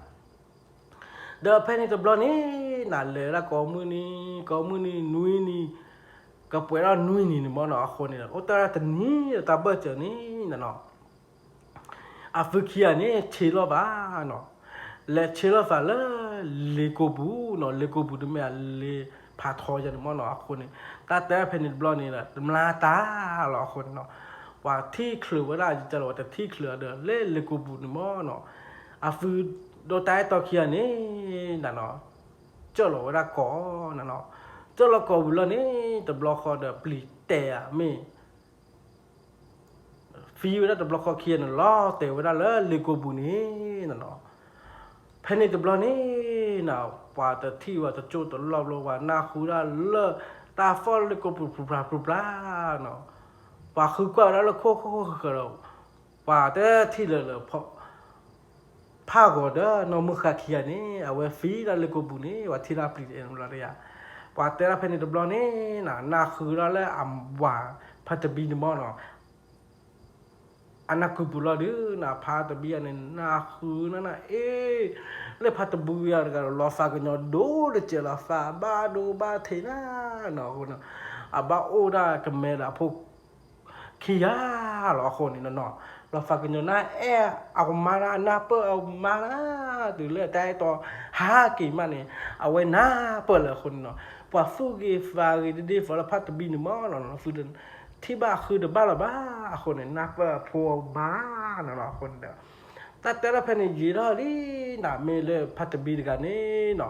ဒီးဖဲန့ၣ်တဘျီန့ၣ်နၤ လဲၤဒၣ်ကိးမုၢ်နံၤ ကိးမုၢ်နံၤ နွံနံၤ, ကပှဲၤဒီးနွံနံၤန့ၣ်မးနီၤ အဃိန့ၣ် အိၣ်တ့ၢ်တနံၤတၢ်ဘၢၣ်စၢၤန့ၣ်နၤနီၤ အသုခံဂၤန့ၣ် ဆ့လီၤသးနီၤ, လဲၤဆ့လီၤသးလၢ လ့ကိပူၤနီၤ, လ့ကိပူၤတမ့ၢ် လ့ဖးထီယၤန့ၣ်မးနီၤ အဃိန့ၣ် တၢ်တဲဖဲန့ၣ်တဘျီန့ၣ် တမျါတၢ်လီၤအဃိန့ၣ်နီၤ, ပှၤထံၣ်ချုးဝဲဒၣ် ယတဲလီၤဝဲတထံၣ်ချုးဒီး လၢလ့ကိပူၤန့ၣ်မးနီၤ, အသုဒီးတၢ်အဲၣ်တီခံဂၤန့ၣ်နၤနီၤ ကၠီၣ်လီၤဝဲဒၣ်ကိးနၤနီၤ, ကၠီၣ်လီၤကိးဝံၤလီၤန့ၣ် တဘျီဃီဒီးပျံၤတဲာ်ဧါမ့ၢ် ဖံဝဲဒၣ်တဘျီဃီခံဂၤန့ၣ် လီၤတဲာ်ဝဲဒၣ်လၢလ့ကိပူၤန့ၣ်နီၤ, ဖဲန့ၣ်တဘျီန့ၣ်နၤ ပှၤတထံၣ်ဝဲတကၠိၢ်တလီၢ်ဘျီ ပှၤနၢ်ဃုဒၣ်လၢ တၢ်သီၣ်လ့ကိပူၤ ပူၤပျၢ်ပူၤပျၢ်နီၤ, ပှၤဃုကွၢ်ဝဲဒၣ်လၢခိၣ်ခိၣ်ဃၢၤဃၢၤဒီး ပှၤတထံၣ်လၢၤလၢၤ ဖးဂီၤဒီးနီၢ်မုၢ်ဃါခံဂၤန့ၣ် အဝဲသံဒၣ်လ့ကိပူၤန့ၣ် ပှၤထံၣ်တၢ်ပျံၤတအဲၣ်ဘျီတယၤ, ပှၤတဲဒၣ်ဖဲန့ၣ်တဘျီန့ၣ်နၤ နၢ်ဃုဒၣ်လၢအဝၤဖါတဘံန့ၣ်မးနီၤ, အနၢ်ကုပူၤလီၤဒုးနၤ ဖါတဘံယၤန့ၣ် နၢ်ဃုနၤနၤ အ့ လၢဖါတဘံယၤတဂၤဒီး လီၤသးကညီၤဒိၣ်တစဲးလီၤ သးဘၣ်ဒိဘၣ်ထံးနၤနီၤ, အဘၣ်အိၣ်ဒၣ်ကမဲဒီးအဖိ ခံဂၤလီၤအဃိန့ၣ်နီၤ, လီၤသးကညီၤနၤ အဲၣ်အကမါနၤ နၢ်ပၢၢ်အကမါနၤ, တုၤလၢတၢ်အဲၣ်တီဟးက့ၤမးန့ၣ် အဝဲနၢ်ပၢၢ်လၢအဃိန့ၣ်နီၤ, ပှၤသူၣ်ဂ့ၤသးဂ့ၤဒ်ဒ်သိးလၢဖါတဘံန့ၣ်မးနီၤ, ထံၣ်ဘၣ်ဃုတဘၣ်လၢၤဘၣ်အဃိန့ၣ် နၢ်ပၢၢ်အဖိအမါနီၤ အဃိန့ၣ်ဒီး တၢ်တဲဒၣ်ဖဲန့ၣ်ယံာ်ထီၣ်လံနၤ မ့ၢ်လၢဖါတဘံတဂၤန့ၣ်နီၤ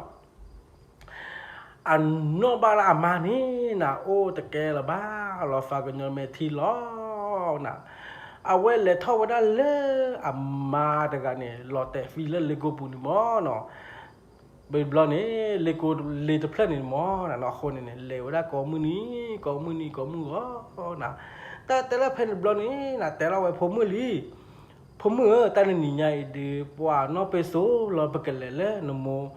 အနီၣ်ဘၣ်လၢအမါန့ၣ်နၤ အိၣ်တကဲလၢၤဘၣ် လီၤသးကညီၤမဲာ်ထံလီၤနၤ, အဝဲလဲၤထီၣ်ဝဲဒၣ်လၢအမါတဂၤန့ၣ် လီၤတဲာ်သံလၢလ့ကိပူၤန့ၣ်မးနီၤ, ဘျီန့ၣ် လ့ကိလ့တဖျၢၣ်န့ၣ်မးနၤနီၤ အဃိန့ၣ်န့ၣ် လဲၤဝဲဒၣ်ကိးမုၢ်နံၤ ကိးမုၢ်နံၤ ကိးမုၢ်ဂီၤနၤ, တၢ်တဲလၢဖဲန့ၣ်ဘျီန့ၣ်နၤ တဲလီၤဝဲဖိမုၣ်လံ ဖိမုၣ်ဧၢ တၢ်နနံၤညါအံၤဒုး ပှၤနီၢ်ပဲစိလီၤ ပကလဲၤလၢနမိၢ်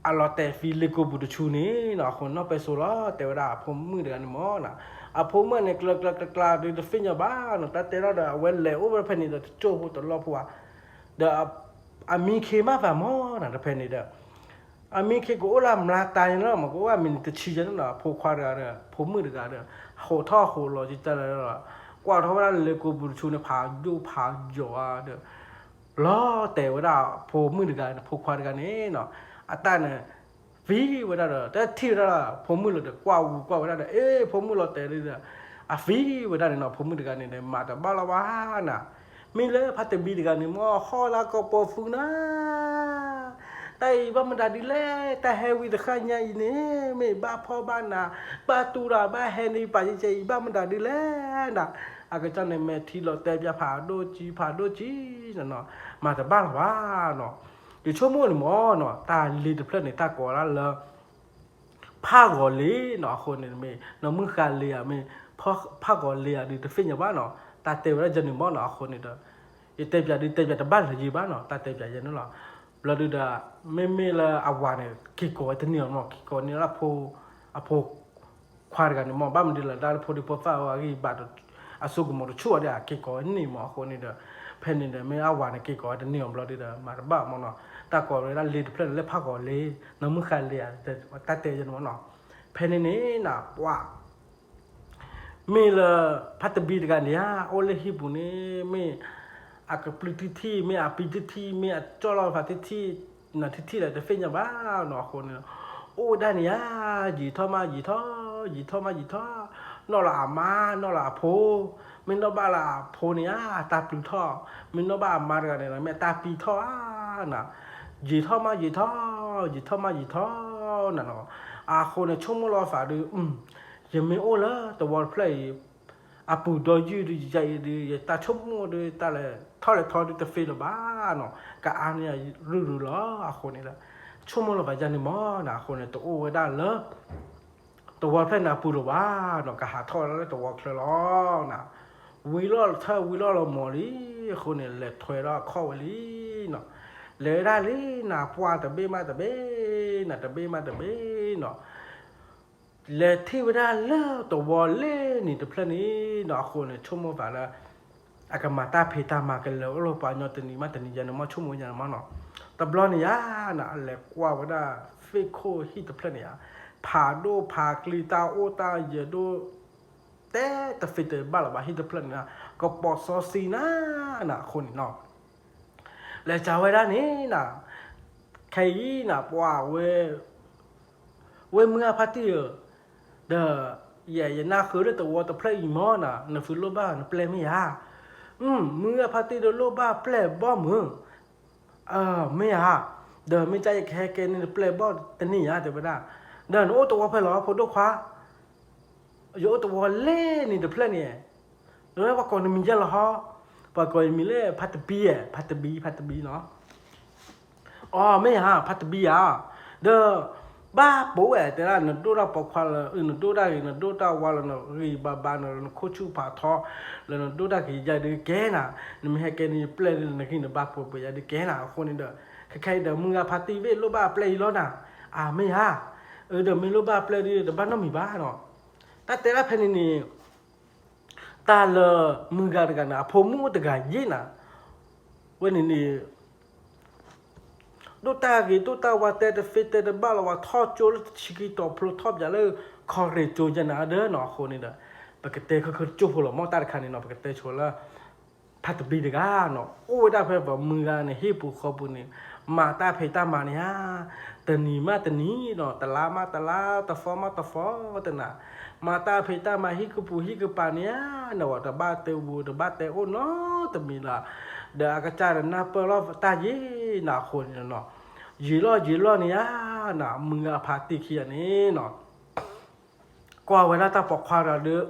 အလီၤတဲာ်သံလ့ကိပူၤတဆူန့ၣ်နီၤ, အဃိန့ၣ်နီၢ်ပဲစိလီၤ တဲဝဲဒၣ်အဖိမုၣ်တဂၤန့ၣ်မးနီၤ, အဖိမုၣ်န့ၣ် ကျၢၤကျၢၤကျၢၤကျၢၤဒုးတသ့ၣ်ညါဘၣ်နီၤ, တၢ်တဲထီၣ်ဒီး အဝဲလဲၤအိၣ်ဝဲဖဲန့ၣ်ဒီး တကၠိၢ်ဖိတလီၢ်ဖိဧါ, ဒီး အမံခ့မးသးမးနီၤ တဖဲန့ၣ်ဒီး အမံခ့ကအိၣ်လၢအမျါတၢ်န့ၣ်လီၤ မ့ၢ်ကအိၣ်အမံၤန့ၣ်တဆံယဲၢ်န့ၣ်နီၤ, အဖိခွါတဂၤဒီး ဖိမုၣ်တဂၤဒီး ဟိးထီၣ်ဟိးလီၤကတၢၢ်လီၤ, ကွၢ်ထီၣ်ဝဲဒၣ်လၢလ့ကိပူၤတဆူန့ၣ် ဖးဒိၣ်ဖးယိာ်ဧါဒီး လီၤတဲာ်ဝဲဒၣ်ဖိမုၣ်တဂၤန့ၣ် ဖိခွါတဂၤန့ၣ်နီၤ, အတၢ်န့ၣ် သံဝဲဒၣ်ဒီး တထံၣ်ဝဲဒၣ်ဒီး ဖိမုၣ်လီၤဒီး ကွၢ်ဝူကွၢ်ဝဲဒၣ်ဒီး အ့ ဖိမုၣ်လီၤတဲာ်လံဒီး အသံဝဲဒၣ်န့ၣ်နီၤ, ဖိမုၣ်တဂၤန့ၣ်ဒီး မၤတဘၣ်လီၤဘၣ်နၤ, မ့ၢ်လၢဖါတဘံတဂၤန့ၣ် မ့ၢ်ဟီၣ်လၢကီၢ်ပီၢ်သူနၤ တၢ်အံၤဘၣ်မတၤဒ်လဲၣ်, တၢ်ဟဲဝံၤတဃၣ်ညါအံၤန့ၣ် မ့ၢ်ဘၣ်ဖီၣ်ဘၣ်နး ဘၣ်တူၢ်တၢ်ဘၣ်ဟဲန့ၣ် ပာ်ယကဲအံၤဘၣ်မတၤဒ်လဲၣ်နၤ, အကစၢ်န့ၣ်မဲာ်ထံလီၤတဲာ်ပၠးဖးဒိၣ်ကံ ဖးဒိၣ်ကံနၤနီၤ, မၤတဘၣ်လီၤဘၣ်နီၤ, ယဆိကမိၣ်န့ၣ်မ့ၢ်နီၤ တၢ်လ့တဖျၢၣ်န့ၣ် တၢ်ကိးဒၣ်လၢ ဖးဂီၤလ့နီၤ, အဃိန့ၣ်မ့ၢ် နီၢ်မုၢ်ဃါလ့ဧါ မ့ၢ် ဖးကီၤလ့ဧါဒုးတသ့ၣ်ညါဘၣ်နီၤ, တၢ်တဲဝဲဒၣ်ယၤန့ၣ်မ့ၢ်နီၤ, အဃိန့ၣ်ဒီး ယတဲပၠးဒုးတဲပၠးတဘၣ်လၢၤယံၤဘၣ်နီၤ, တၢ်တဲပၠးယၤန့ၣ်လီၤ. ဘျီဒုးဒီး မ့မ့ၢ်လၢအဝၤန့ၣ် က့ၤကီၤဝဲတန့ၢ်အီၤမ့ၢ်နီၤ, က့ၤကီၤန့ၢ်လၢအဖိ အဖိခွါတဂၤန့ၣ်မ့ၢ်, ဘၣ်မနုၤဒ်လဲၣ် တၢ်လၢဖိဒံဖိသၣ်အဂံၢ်ဘါ အစိကမီၤတဆူၣ်အီၤဒီး က့ၤကီၤဝဲန့ၢ်မ့ၢ်, အဃိန့ၣ်ဒီး ဖဲန့ၣ်ဒီး မ့ၢ်အဝၤန့ၣ် က့ၤကီၤဝဲတန့ၢ်အီၤဘျီဒုးဒီး မၤတဘၣ်မ့ၢ်နီၤ, တၢ်ကိးဝဲဒၣ်လ့တဖျၢၣ်န့ၣ် လၢဖးကီၤလ့, နီၢ်မုၢ်ဃါလ့ဧါ, တၢ်တဲယၤန့ၣ်မ့ၢ်နီၤ. ဖဲန့ၣ်န့ၣ်နပှၢ် မ့ၢ်လၢ ဖါတဘံတဂၤန့ၣ်ဧါ, အိၣ်လၢဟံၣ်ပူၤန့ၣ် မ့ၢ်အကပျုၢ်ထံထံၣ်, မ့ၢ်အပံထံထံၣ်, မ့ၢ်အကၠီၣ်လီၤဖးထံထံၣ်, နထံထံၣ်လၢတသ့ၣ်ညါဘၣ်နီၤ, အဃိန့ၣ် အိၣ်ဝဲဒၣ်န့ၣ်ဧါ, ယံာ်ထီၣ်မးယံာ်ထီၣ်, ယံာ်ထီၣ်မးယံာ်ထီၣ်, နီၣ်လီၤအမါ, နီၣ်လီၤအဖိ, မ့ၢ်နီၣ်ဘၣ်လၢအဖိန့ၣ်ဧါ, တၢ်ပျုၢ်ထီၣ်, မ့ၢ်နီၣ်ဘၣ်အမါတဂၤန့ၣ် မ့ၢ်အတၢ်ပံထီၣ်ဧါနၤ, ယံာ်ထီၣ်မးယံာ်ထီၣ်, ယံာ်ထီၣ်မးယံာ်ထီၣ်နၤနီၤ, အဃိန့ၣ် ဆိကမိၣ်လီၤသးဒုး ယမ့ၢ်အိၣ်လၢတဝီတဖျၢၣ်အံၤ အပူၤဒီယုၢ်ဒုး ယအံၤဒုး ယတၢ်ဆိကမိၣ်ဒုး တၢ်လဲၤထီၣ်လဲၤထီဒုးတသ့လၢၤဘၣ်နီၤ, ကအါန့ၢ်ယၤရုၢ်ရုၢ်လီၤ. အဃိန့ၣ်ဒီး ဆိကမိၣ်လီၤသးယၤန့ၣ်မ့ၢ်နီၤ, အဃိန့ၣ် တအိၣ်ဝဲဒၣ်လၢ တဝီတဖျၢၣ်န့ၣ်အပူၤလၢၤဘၣ်နီၤ, ကဟးထီၣ်ဝဲဒၣ်လၢတဝီချၢလီၤနၤ, ဝံၤလီၢ်ထၢၣ်ဝံၤလီၢ်လီၤမီၤလံ, အဃိန့ၣ် လဲၤထွဲဒီးအခီၣ်ဝဲလံနီၤ, လဲၤဝဲဒၣ်လံနၤ, ပှၢ်တဘ့ၣ်မးတဘ့ၣ်နၤ, တဘ့ၣ်မးတဘ့ၣ်နီၤ လဲၤထံၣ်ဝဲဒၣ်လၢတဝီလ့န့ၣ်တဖျၢၣ်န့ၣ်နီၤ, အဃိန့ၣ် ဆိကမိၣ်သးလၢ အကမၤတၢ်ဖံးတၢ်မၤ ကလဲၤအိၣ်လၢပှၤကညီတနံၤမးတနံၤယၤန့ၣ်မ့ၢ် ဆိကမိၣ်ယၤန့ၣ်မ့ၢ်နီၤ, တဘျီန့ၣ်ယၤနၤ အလဲၤကွၢ်ဝဲဒၣ် သ့ၣ်ခိၣ်ဟံၣ်တဖျၢၣ်န့ၣ်ဧါ, ဖးဒိၣ်ဖးကျံ တၢ်အိၣ်တၢ်ယၢၤဒိၣ် တဲတသ့တဘၣ်လၢၤဘၣ် ဟံၣ်တဖျၢၣ်န့ၣ် ကပိာ်စီဆှံနၤနၤ အဃိန့ၣ်နီၤ လဲၤစးဝဲဒၣ်န့ၣ်နၤ, ခဲအံၤနၤ ပှၤဝဲ ဝဲမုၢ်ဂၢ်ဖါတံၢ်ဧၢ, ဒီး ယဲယနၢ်ဃုာ်လၢတဝီတဖျၢၣ်အံၤမ့ၢ်နၤ နသုလိၣ်ဘၣ်နပျဲၢ်မ့ၢ်ဧါ, မုၢ်ဂၢ်ဖါတံၢ်ဒီးလိၣ်ဘၣ်ပျဲၢ်ဘီမုၢ်, မ့ၢ်ဧါ, ဒီးမ့ၢ်ကယကဟဲကဲန့ၢ်နပျဲၢ်ဘီတန့ၢ်ဧါ တဲဝဲဒၣ်, ဒီးနအိၣ်တဝီဖဲလဲၣ် ဖိဒိၣ်ခွါ ယအိၣ်တဝီလ့န့ၣ်တဖျၢၣ်န့ၣ်, ဒီးပှၤကိးနမံၤယဲၢ်လီၤဟီ, ပှၤကိးယမံၤလၢ ဖါတဘံဧါ, ဖါတဘံ ဖါတဘံနီၤ, အမ့ၢ်ဧါ ဖါတဘံဧါ, ဒီး ဘၣ်ပိာ်ဝဲတဲဒၣ် နဒိၣ်တၢ်ပိာ်ခွါလၢ နဒိၣ်တၢ်ဂ့ၤ နဒိၣ်တၢ်ဝါလၢ နဂံၢ်ဘါဘါ နခိၣ်ဆူၣ်ဖးထီ လၢနဒိၣ်တၢ်ဂ့ၤယၤဒုးကဲနၤ, နမ့ၢ်ဟဲကဲန့ၣ် ယပျဲၢ်ဒုး နဂံၢ်နဘါပှဲၤပှဲၤယၤဒုးကဲနၤ, အဃိန့ၣ်ဒီး ခဲခဲအံၤဒီး မုၢ်ဂၢ်ဖါတံၢ်ဝဲလိၣ်ဘၣ်ပျဲၢ်အံၤလီၤနၤ, အမ့ၢ်ဧါ, အဒီးမ့ၢ်လိၣ်ဘၣ်ပျဲၢ်ဒုး တဘၣ်နီတမံၤဘၣ်နီၤ, တၢ်တဲဒၣ်ဖဲန့ၣ်န့ၣ် တၢ်လၢမုၢ်ဂၤတဂၤန့ၣ် အဖိမုၣ်အိၣ်တဂၤယဲၢ်နၤ, ဝဲန့ၣ်န့ၣ် ဒိၣ်တၢ်ဂ့ၤဒိၣ်တၢ်ဝါ တဲတသ့တဲတဘၣ်လၢၤဘၣ် ထီၣ်ကၠိလၢတဆံခံတီၤ ဖျိထီၣ်ပၠးလၢ ခီရ့ၣ်ကၠိယဲၢ်နၤဒီးနီၤ, အဃိန့ၣ်ဒီး ပကတဲခဲကၠိဖိလီၤ မ့ၢ်တၢ်တခါန့ၣ်နီၤ ပကတဲဆိလၢ ဖါတဘံတဂၤနီၤ အိၣ်ဝဲဒၣ်ဖဲပမုၢ်ဂၤန့ၣ် ဟံၣ်ပူၤဃီပူၤန့ၣ် မၤတၢ်ဖံးတၢ်မၤန့ၣ်ဧါ, တနံၤမးတနံၤနီၤ တလါမးတလါ တသီမးတသီတနၤ, မၤတၢ်ဖံးတၢ်မၤ ဟံၣ်ကပူၤဟံၣ်ကပၤန့ၣ်ဧါ, နဝဲတဘၣ်တဲဝူၤ တဘၣ်တဲအိၣ်နီတမံၤလီၤ, ဒီးအကစၢ်ဒီးနၢ်ပၢၢ်လီၤတၢ်ယံၤနၤ အဃိန့ၣ်နီၤ, ယံာ်လီၤယံာ်လီၤန့ၣ်ဧါနၤ မုၢ်ဂၤဖါတံၢ်ခံဂၤန့ၣ်နီၤ ကွၢ်ဝဲဒၣ်တၢ်ပိာ်ခွါတဂၤဒီး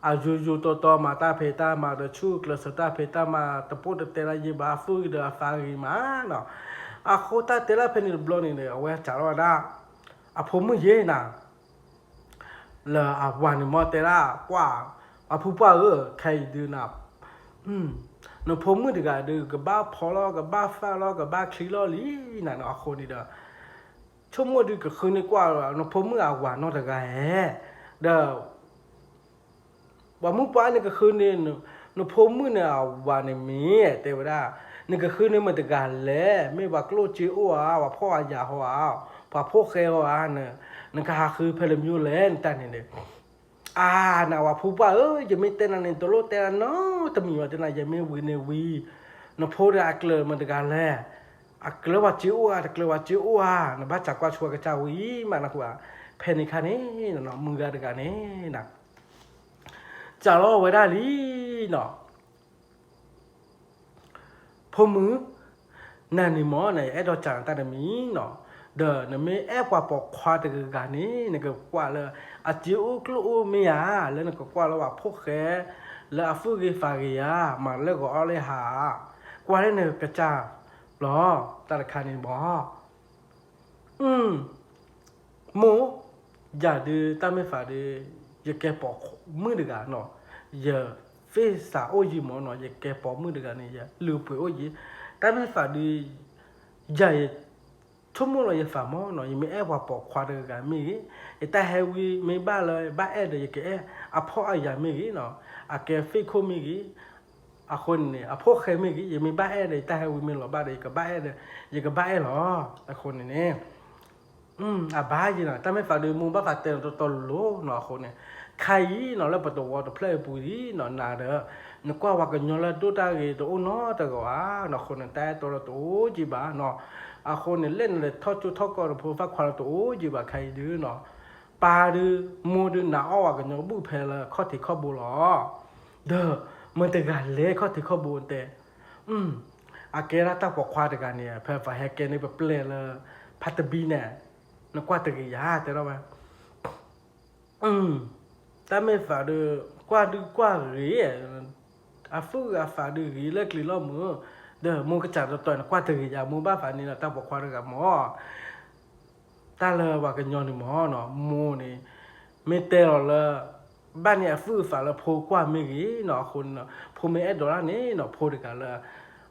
အယိယိတီတီမၤတၢ်ဖံးတၢ်မၤဒီး ဆူၣ်ကျဲးစၢးတၢ်ဖံးတၢ်မၤ တပိၢ်တတဲလၢယံၤဘၣ် အသူၣ်ဂ့ၤဒီးအသးဂ့ၤမးနီၤ, အဃိတၢ်တဲလၢဖဲန့ၣ်တဘျီန့ၣ်ဒီး အဝဲစးထီၣ်ဝဲဒၣ် အဖိမုၣ်ယဲၢ်နၤ လၢအဝၤန့ၣ်မ့ၢ်တဲဒၣ် ပှၢ် အဖုပှၢ်ဧၢ ခဲအံၤဒုးနၤ နဖိမုၣ်တဂၤဒုး ကဘၣ်ဖီလီၤ ကဘၣ်သၣ်လီၤ ကဘၣ်ချံလီၤလံနၤနီၤ အဃိန့ၣ်ဒီး ဆိကမိၣ်ဒုးကဃုန့ၢ်ကွၢ် နဖိမုၣ်အဝၤနီတဂၤဧဲ, ဒီး ပှၤမုၣ်ပှၢ်န့ၣ်ကဃုန့ၢ် နဖိမုၣ်န့ၣ်အဝၤန့ၣ်မ့ၢ် တဲဝဲဒၣ်, နကဃုန့ၢ်မတၤတဂၤလဲၣ်, မ့ၢ်ပှၤကျိၣ်စ့အိၣ်ဧါ, ပှၤဖှီၣ်အယာ်ဟီဧါ, ပှၤဖှီၣ်ဃဲဟီဧါ, နကဟးဃုဖဲလဲၣ်မ့ၢ်လဲၣ် နတၢ်န့ၣ်ဒီး အါ နဝၤဖုပှၢ်ဧၢ, ယမ့ၢ်တဲနၤန့ၣ် တလိၣ်တဲနၤနီတမံၤဘၣ်, တဲနၤ ယမ့ၢ်ဝံၤန့ၣ်ဝံၤ, နဖိဒီးအကျၢၤမတၤတဂၤလဲၣ်, အကျၢၤပှၤစ့အိၣ်ဧါ, တကျၢၤပှၤစ့အိၣ်ဧါ, နဘၣ်စးကွၢ်ဆိအကစၢ်ဝံၤမးနဃုဧါ, ဖဲန့ၣ်ခါန့ၣ် မုၢ်ဂၤတဂၤန့ၣ် စးလီၤဝဲဒၣ်လံနီၤ ဖိမုၣ်, နၤန့ၣ်မ့ၢ် နအဲၣ်ဒိးစးနတၢ်တမံၤနီၤ, ဒီးနမ့ၢ်အဲၣ်ပှၤပိာ်ခွါတဂၤဂၤန့ၣ် နကကွၢ်လၢ အစ့အိၣ်ကျိၣ်အိၣ်မ့ၢ်ဧါ, လၢနကကွၢ်လၢပှၤဖှီၣ်ဃဲ လၢအသူၣ်ဂ့ၤသးဂ့ၤဧါ, မၤလၢဂီၤအီၣ်လၢဟါဧါ, ကွၢ်လၢနကစၢ်လီၤ, တၢ်တခါန့ၣ်မ့ၢ် အ မိၢ်, ယၤဒုးတၢ်မ့ၢ်သးဒုး ယကဲပိာ်မုၣ်တဂၤနီၤ, ယသ့ၣ်စးအိၣ်ယံၤမၢ်နီၤ, ယကဲပိာ်မုၣ်တဂၤန့ၣ် ယလုၢ်ပှ့ၤအိၣ်ယံၤ, တၢ်မ့ၢ်သးဒုး ယၤယ ဆိကမိၣ်လီၤယသးမၢ်နီၤ, ယမ့ၢ်အဲၣ်ပှၤပိာ်ခွါတဂၤမ့ၢ်ဂ့ၤ, ယတၢ်ဟဲဝံမ့ၢ်ဘၣ်လၢ ဘၣ်အဲၣ်ဒီး ယကအဲၣ်အဖီၣ်အယာ်မ့ၢ်ဂ့ၤနီၤ, အကဲ Facebook မ့ၢ်ဂ့ၤ, အဃိန့ၣ်န့ၣ် အဖိၣ်ဃဲမ့ၢ်ဂ့ၤ, ယမ့ၢ်ဘၣ်အဲၣ်ဒီး ယတၢ်ဟဲဝံမ့ၢ်လီၤဘၣ်ဒီး ယကဘၣ်အဲၣ်ဒီး ယကဘၣ်အဲၣ်လီၤ. အဃိန့ၣ်န့ၣ် အဘၣ်ယံၤနီၤ, တၢ်မ့ၢ်သးဒုး မိၢ်ဘၣ်သးတဲလီၤတီတီလိၤလိၤနီၤ, အဃိန့ၣ် ခါအံၤနီၤ လၢပတဝီတဖျၢၣ်အပူၤဒံးနီၤ နၤဒီး နကွၢ်ပှၤကညီလၢဒိၣ်တၢ်ဂ့ၤတအိၣ်နီတဂၤဧါနီၤ, အဃိန့ၣ် တၢ်အဲၣ်တီလၢတအိၣ်ကံဘၣ်နီၤ, အဃိန့ၣ် လၢနလဲၤထီၣ်ကၠိထီၣ်ကီၢ်ဒီးဖိသၣ်ခွါလၢတအိၣ်ကံဘၣ်ခါအံၤဒုးနီၤ, ပၢ်ဒုး မိၢ်ဒုး နၤအီၣ်ပှၤကညီဘူၣ်ဖဲလၢခီၣ်ထံးခီၣ်ဘိလီၤ, ဒီးမတၤတဂၤလဲၤခီၣ်ထံးခီၣ်ဘိတဲ အကဲဒၣ်တၢ်ပိာ်ခွါတဂၤန့ၣ် ဖဲပှၤဟဲကဲန့ၢ်ပပျဲၢ်လၢ ဖါတဘံန့ၣ်, နကွၢ်တဂ့ၤယၤ တဲထီၣ်ဝဲ, တၢ်မ့ၢ်သးဒုး ကွၢ်ဒုးကွၢ်ဂ့ၤ, အသူၣ်အသးဒုးဂ့ၤလၢကျံၤလီၤမုၢ်, ဒီးမိၢ်ကစၢ်တတီၤန့ၣ် ကွၢ်တဂ့ၤယၤ မိၢ်ဘၣ်သးန့ၣ်ဒီး တၢ်ပိာ်ခွါတဂၤမၢ် တၢ်လၢပှၤကညီန့ၣ်မၢ်နီၤ, မိၢ်န့ၣ် မ့ၢ်တဲလီၤလၢ ဘၣ်န့ၣ်အသူၣ်အသးလၢဖိကွၢ်မ့ၢ်ဂ့ၤနီၤ, အဃိန့ၣ်နီၤ ဖိမ့ၢ်အဲၣ်ဒိးတၢ်န့ၣ်နီၤ ဖိတဂၤလၢ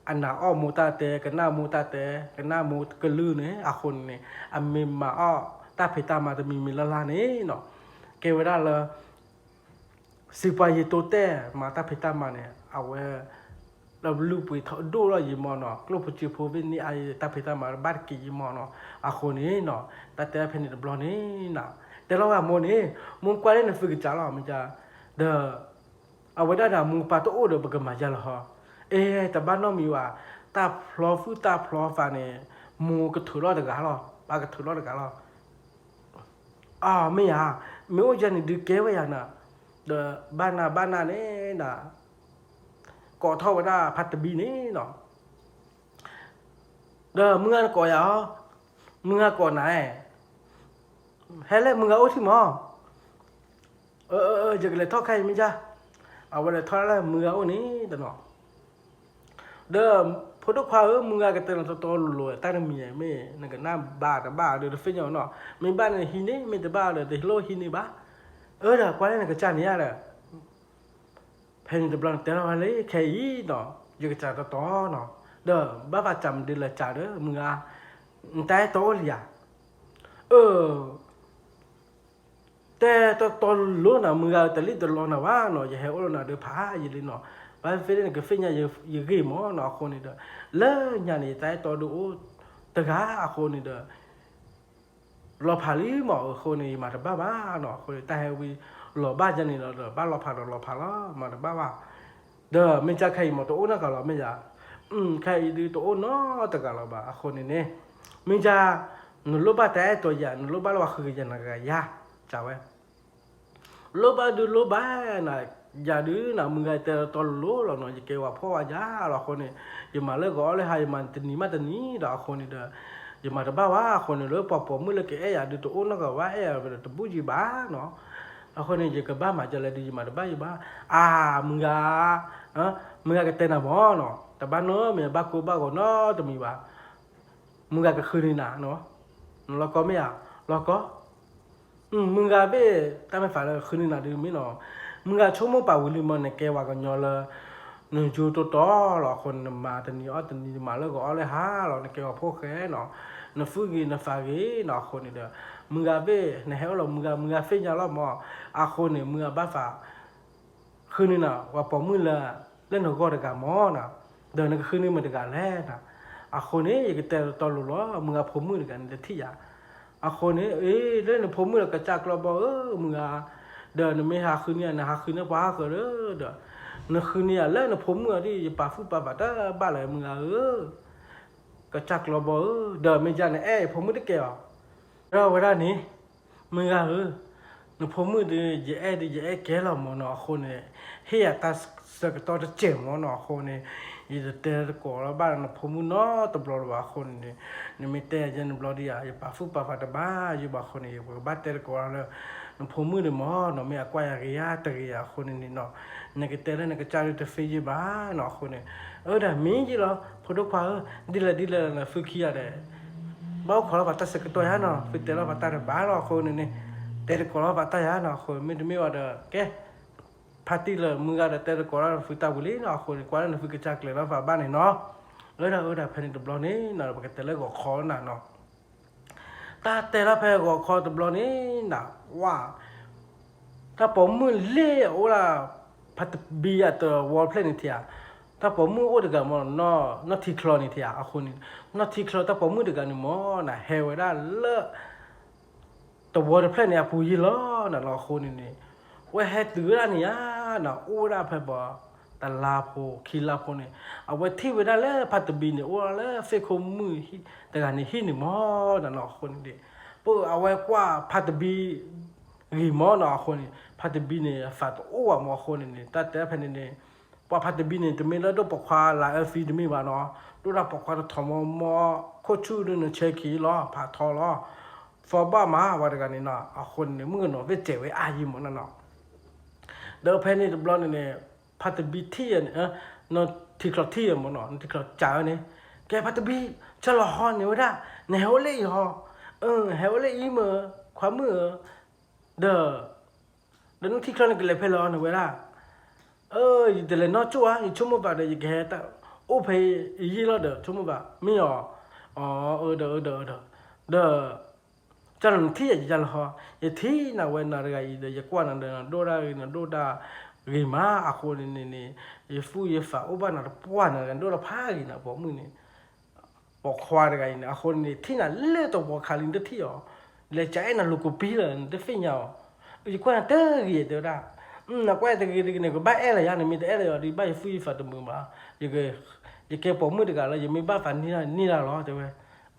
အနာ်အီၣ်မိၢ်တၢ်တဲ ကနၣ်မိၢ်တၢ်တဲ ကနၣ်မိၢ်ကလုၢ်န့ၣ် အဃိန့ၣ်န့ၣ် အမ့ၢ်မၤအီၣ်တၢ်ဖံးတၢ်မၤတမံၤမံၤလၢ်လၢ်န့ၣ်နီၤ ကဲဝဲဒၣ်လၢ စံးပှၤယံာ်တိတဲာ်မၤတၢ်ဖံးတၢ်မၤန့ၣ် အဝဲ လၢလုၢ်ပှ့ၤထီၣ်ဒိၣ်ထီၣ်ယံၤမၢ်နီၤ, ကျိၣ်ဖိစ့ဖိသ့ၣ်န့ၣ် အတၢ်ဖံးတၢ်မၤဘၣ်တက့ၢ်ယံၤမၢ်နီၤ, အဃိန့ၣ်နီၤ တၢ်တဲဖဲန့ၣ်တဘျီန့ၣ်နီၤ တဲလီၤဝဲမိၢ်န့ၣ် မိၢ်ကွၢ်လၢနသုကစၢ်လီၤ မ့ၢ်ကါ, ဒီး အဝဲဒၣ်ဒီးမိၢ်ပၢ်တအိၣ်ဒီးပကမၤယါလၢဟီ, အဲ တဘၣ်နီတမံၤဘၣ်, တၢ်ဖျီသူၣ်တၢ်ဖျီသးန့ၣ် မိၢ်ကထုးလီၤတဂၤလီၤ, ပၢ်ကထုးလီၤတဂၤလီၤ အမ့ၢ်ဧါ, မ့ၢ်အိၣ်ယဲန့ၣ်ဒုးကဲဝဲယၤနၤ, ဒီးဘၣ်နၤဘၣ်နၤန့ၣ်ဒီး ကိးထီၣ်ဝဲဒၣ်ဖါတဘံန့ၣ်နီၤ, ဒီးမုၢ်ဂၤနကိးယၤအီၤ, မုၢ်ဂၤကိးနၤ, ဟဲလၢမုၢ်ဂၤအိၣ်ထံမၢ်, အၢ အၢ အၢ ယကလဲၤထီၣ်ခဲအံၤမ့ၢ်ယါ, အဝဲလဲၤထီၣ်လၢမုၢ်ဂၤအိၣ်န့ၣ်တနီၤ ဒီးဖိဒိၣ်ခွါဧၢ မုၢ်ဂၤကတဲနၤတီတီလိၤလိၤ တၢ်တမံၤမ့ၢ်နကနၣ်ဘၣ်တဘၣ်ဒီးတသ့ၣ်ညါနီၤ, မ့ၢ်ဘၣ်န့ၣ်ဟံးန့ၢ် မ့ၢ်တဘၣ်ဒီးတလိၣ်ဟံးန့ၢ်ဘၣ်, အၢ ဒီးကွၢ်လၢနကစၢ်န့ၣ်ယါဒီး ဖဲန့ၣ်တဘျီနတဲလီၤဝဲလၢခဲအံၤနီၤ, ယကစၢ်တီတီနီၤ, ဒီးဘၣ်သးစၢ်မနုၤလဲၣ်စၢ်ဒီး မုၢ်ဂၤ နတၢ်အဲၣ်တီအိၣ်လံဧါ, အၢ တဲတီတီလိၤနၤ မုၢ်ဂၤတလံၣ်တလီနၤဘၣ်နီၤ, ယဟဲအိၣ်လၢနၤဒီးဖးယံာ်လံနီၤ, ဘၣ်သ့ၣ်သ့ၣ်နကသ့ၣ်ညါယဂ့ၢ်မၢ်နီၤ, အဃိန့ၣ်ဒီး လၢညါန့ၣ် ယတၢ်အဲၣ်တီဒုးအိၣ်တဂၤအဃိန့ၣ်ဒီး လီၤဖးလံမၢ်, အဃိန့ၣ် ယမၤတဘၣ်ဘၣ်နီၤ, အဃိန့ၣ် တၢ်ဟဲဝံလီၤဘၣ်ယဲန့ၣ်လီၤဒီး ဘၣ်လီၤဖးဒီးလီၤဖးလီၤ မၤတဘၣ်ဘၣ်, ဒီးမ့ၢ်ကါခဲအံၤမၢ် တအိၣ်နီတဂၤလီၤမ့ၢ်ယါ, ခဲအံၤဒုးတအိၣ်နီတဂၤလီၤဘၣ်, အဃိန့ၣ်န့ၣ် မ့ၢ်ကါ နလိၣ်ဘၣ်တၢ်အဲၣ်တီယၤ နလိၣ်ဘၣ်လၢပှၤဃုကယၤနၤဂၤယါ, စံးဝဲ လိၣ်ဘၣ်ဒုးလိၣ်ဘၣ်နၤ, ယၤဒုးနၤ မုၢ်ဂၤတဲတီတီလိၤလိၤနီၤ, ယကဲဝဲဖှီၣ်ဝဲယါလီၤအဃိန့ၣ်, ယမၤလၢဂီၤအီၣ်လၢဟါ ယမၤတနံၤမးတနံၤဒီးအဃိန့ၣ်ဒီး, ယမၤတဘၣ်ဘၣ်အဃိန့ၣ် လၢပှၤပိာ်မုၣ်လၢကအဲၣ်ယၤဒုးတအိၣ်နီတဂၤဘၣ် အဲၣ်ယၤဒီးတဘူၣ်ယံၤဘၣ်နီၤ, အဃိန့ၣ် ယကဘၣ်မၤဒ်လဲၣ်ဒုး ယမၤတဘၣ်ယံၤဘၣ်, အါ မုၢ်ဂၤ မုၢ်ဂၤကတဲနၤမၢ်နီၤ, တဘၣ်နီတမံၤဘၣ်ကိၢ်ဘၣ်ဂီၤနီတမံၤဘၣ်, မုၢ်ဂၤကဃုန့ၢ်နၤ, နလီၢ်ကီမ့ၢ်ဧါ, လီၢ်ကီ, မုၢ်ဂၤဘ့ၣ် တၢ်မ့ၢ်သးလၢဃုန့ၢ်နၤဒုးမ့ၢ်နီၤ, မုၢ်ဂၤဆိကမိၣ်ပာ်ဝံၤလံမၢ် နကဲဝဲကညီလၢ နယိၤတီတီလီၤအဃိန့ၣ် နမၤတနံၤအီၣ်တနံၤ နမၤလၢဂီၤအီၣ်လၢဟါလီၤ နကဲဝဲဖှီၣ်ဃဲနီၤ, နသူၣ်ဂ့ၤနသးဂ့ၤနီၤ အဃိန့ၣ်ဒီး, မုၢ်ဂၤဘ့ၣ် နဟဲအိၣ်လီၤမုၢ်ဂၤ မုၢ်ဂၤသ့ၣ်ညါလီၤမၢ်, အဃိန့ၣ် မုၢ်ဂၤဘၣ်သး ဃုန့ၢ်နၤ ပှၤပိာ်မုၣ်လၢ လၢနဂီၢ်တဂၤမၢ်နီၤ, ဒီးနကဃုန့ၢ်မတၤတဂၤလဲၣ်နီၤ, အဃိန့ၣ် ယကတဲတီတီလိၤလိၤ မုၢ်ဂၤဖိမုၣ်တဂၤန့ၣ်တထံၣ်ယၤ, အဃိန့ၣ် အ့ လၢနဖိမုၣ်ဒီးကစၢ်ကျီဘီဧၢ မုၢ်ဂၤ, ဒီးနမ့ၢ်ဟးဃုန့ၢ်ယၤ နဟးဃုန့ၢ်ပှၤဟးဃၢၤဒီး, ဒီး နဃုန့ၢ်ယၤလၢနဖိမုၣ်အီၤဒ် ယပာ်သူၣ်ပာ်သးတဘၣ်လၢၤ မုၢ်ဂၤဧၢ ကစၢ်ကျီဘီဧၢ, ဒီးမ့ၢ်ယါနအဲၣ်ယဖိမုၣ်တကဲအီၤ, ဒီးဝဲဒၣ်န့ၣ်, မုၢ်ဂၤဧၢ, နဖိမုၣ်ဒီး ယအဲၣ်ဒီးယအဲၣ်ကဲလီၤမၢ်နီၤ အဃိန့ၣ်, ဟ့ၣ်ယၤတၢ်ဆၢကတီၢ်တစဲးမၢ်နီၤ အဃိန့ၣ်, ယတတဲသကိးလၢၤဘၣ်နဖိမုၣ်နီတဘျီလၢၤဘၣ်အဃိန့ၣ်, နမ့ၢ်တဲယဲန့ၣ်ဘျီဒ်ယၤ ယပာ်သူၣ်ပာ်သးတဘၣ်ယိၣ်ဘၣ်အဃိန့ၣ် ယကဘၣ်တဲသကိးလၢ နဖိမုၣ်ဒီးမၢ်နီၤ မ့ၢ်အကွၢ်ယၤဂ့ၤဧါတဂ့ၤဧါအဃိန့ၣ်န့ၣ်နီၤ, နကတဲလၢနကစၢ်ဒုးတသ့ယိၣ်ဘၣ်နီၤအဃိန့ၣ်, အၢ ဒီးမ့ၢ်ယ့ၣ်လီၤ ဖိဒိၣ်ခွါဧၢ, ဒ်လဲၣ်ဒ်လဲၣ်လၢသုခံဂၤဒီး ဘၣ်အိၣ်ခိးလီၤပှၤတၢ်ဆၢကတီၢ်ယါနီၤ သုတဲလီၤပှၤတၢ်တဘၣ်လီၤအဃိန့ၣ်န့ၣ်, တဲသကိးလီၤပာ်တၢ်ယၤနီၤ, အဃိမ့တမ့ၢ်ဘၣ်ဒီး ကဲ ဖါတံၢ်လၢမုၢ်ဂၤဒီး တဲသကိးလီၤနဖုတၢ်ဝံၤလံနီၤ, အဃိန့ၣ် ကွၢ်လၢနဖုကစၢ်ကျဲၤလီၤပာ်ဘၣ်န့ၣ်နီၤ. လၢတၢ်အၢတၢ်ဖဲန့ၣ်တဘျီန့ၣ်နီၤ ပကတဲလၢဂီၤခီနၤနီၤ. တၢ်တဲလၢဖဲဂီၤခီတဘျီန့ၣ်နၤ, ဝါ တၢ်ပိာ်မုၣ်လ့ၣ်အအိၣ်ဒၣ် ဖါတဘံအတဝီတဖျၢၣ်န့ၣ်ထံဧါ, တၢ်ပိာ်မုၣ်အိၣ်တဂၤမ့ၢ် နီၢ်ထံချီန့ၣ်ထံဧါ, အဃိန့ၣ် နီၢ်ထံချီတၢ်ပိာ်မုၣ်တဂၤန့ၣ်မ့ၢ်နၤ ဟဲဝဲဒၣ်လၢ တဝီတဖျၢၣ်န့ၣ် အပူၤယံာ်လီၤနၤလီၤ. အဃိန့ၣ်န့ၣ် ဝဲဟဲတုၤဝဲဒၣ်န့ၣ်ဧါနၤ, အိၣ်ဝဲဒၣ်ဖဲပှၤတလါဖိခံလါဖိန့ၣ် အဝဲထံၣ်ဝဲဒၣ်လၢဖါတဘံန့ၣ် အိၣ်လၢသ့ၣ်ခိၣ်မုၣ်တဂၤန့ၣ်ဟံၣ်န့ၣ်မ့ၢ်နၤလီၤ. အဃိန့ၣ်န့ၣ် ပအဝဲကွၢ်ဖါတဘံဂ့ၤမ့ၢ်နၤ, အဃိန့ၣ် ဖါတဘံန့ၣ် အသးတအိၣ်ဘၣ်မ့ၢ်, အဃိန့ၣ်န့ၣ် တၢ်တဲဖဲန့ၣ်န့ၣ် ပှၤဖါတဘံန့ၣ် တမ့ၢ်လၢဒိၣ်ပိာ်ခွါလၢအၢသံတမ့ၢ်ဘၣ်နီၤ, ဒိၣ်ဒၣ်ပိာ်ခွါတထီၣ်မ့ၢ်မ့ၢ် ခိၣ်ဆူၣ်ဒ်နဆဲခံလီၤ ဖးထီလီၤ သီဘၣ်မးဝဲတဂၤန့ၣ်နီၤ. အဃိန့ၣ်န့ၣ် မုၣ်ကနီၤသ့ၣ်စဲးဝဲအါယံာ်မ့ၢ်နၤလီၤ. ဒီးဖဲန့ၣ်တဘျီန့ၣ်န့ၣ် ဖါတဘံထံၣ်ယၤန့ၣ် နီၢ်ထံချီထံၣ်ယၤမ့ၢ်နီၤ, နီၢ်ထံချီစံးဝဲန့ၣ် ကဲဖါတဘံ ဆၢလီၤဟီန့ၣ်ဝဲဒၣ်, နဟဲအိၣ်လၢအံၤဟီ, ဟဲအိၣ်လၢအံၤမ့ၢ် ခွါမုၣ်ဧၢ, ဒီး ဒီးနီၢ်ထံချီန့ၣ်ကလဲၤဖဲလဲၣ်အီၤန့ၣ်ဝဲဒၣ်, အၢ ယတလဲၤနီၢ်ကၠိၣ်ဧါ, ယဆိကမိၣ်ဘၣ်ဒီး ယကဟဲတၢ်အိၣ်ဖဲယယံာ်လီၤဒီး ဆိကမိၣ်ဘၣ် မ့ၢ်အီၤ, အၢ ဒီး အၢ ဒီး အၢ ဒီး ဒီး ကၢ်လီၤနထံၣ်ယၤယၤလီၤဟီ, ယထံၣ်နၤဝဲနၤတဂၤအံၤဒီး ယကွၢ်နၤဒီး နဒိၣ်တၢ်ဂ့ၤ နဒိၣ်တၢ်ဂ့ၤမး, အဃိန့ၣ်န့ၣ်န့ၣ် ယသူၣ်ယသးအိၣ်ဘၣ်နၤတပှၢ်နၤတဂၤ နဒိၣ်တၢ်ဖးဂ့ၤနၤ ပိာ်မုၣ်န့ၣ် ပိာ်ခွါတဂၤအံၤန့ၣ် အဃိန့ၣ် ထံၣ်နၤလၢတဝီခါလံ နတထံၣ်အီၤ, လဲၤကအဲၣ်နၤလိာ်ကိးပံလၢနတသ့ၣ်ညါအီၤ, ယကွၢ်နၤတဂ့ၤတဲဝဲဒၣ်, နကွၢ်တဂ့ၤတဂ့ၤန့ၣ် ကဘၣ်အဲၣ်လီၤယၤ နမ့ၢ်တအဲၣ်လီၤယၤဒီး ဘၣ်ယသူၣ်ယသးတမုာ်ဘၣ်, ယကဲပိာ်မုၣ်တဂၤလၢ ယမ့ၢ်ဘၣ်သးန့ၢ်တၢ်န့ၢ်တၢ်လီၤ တဲဝဲ,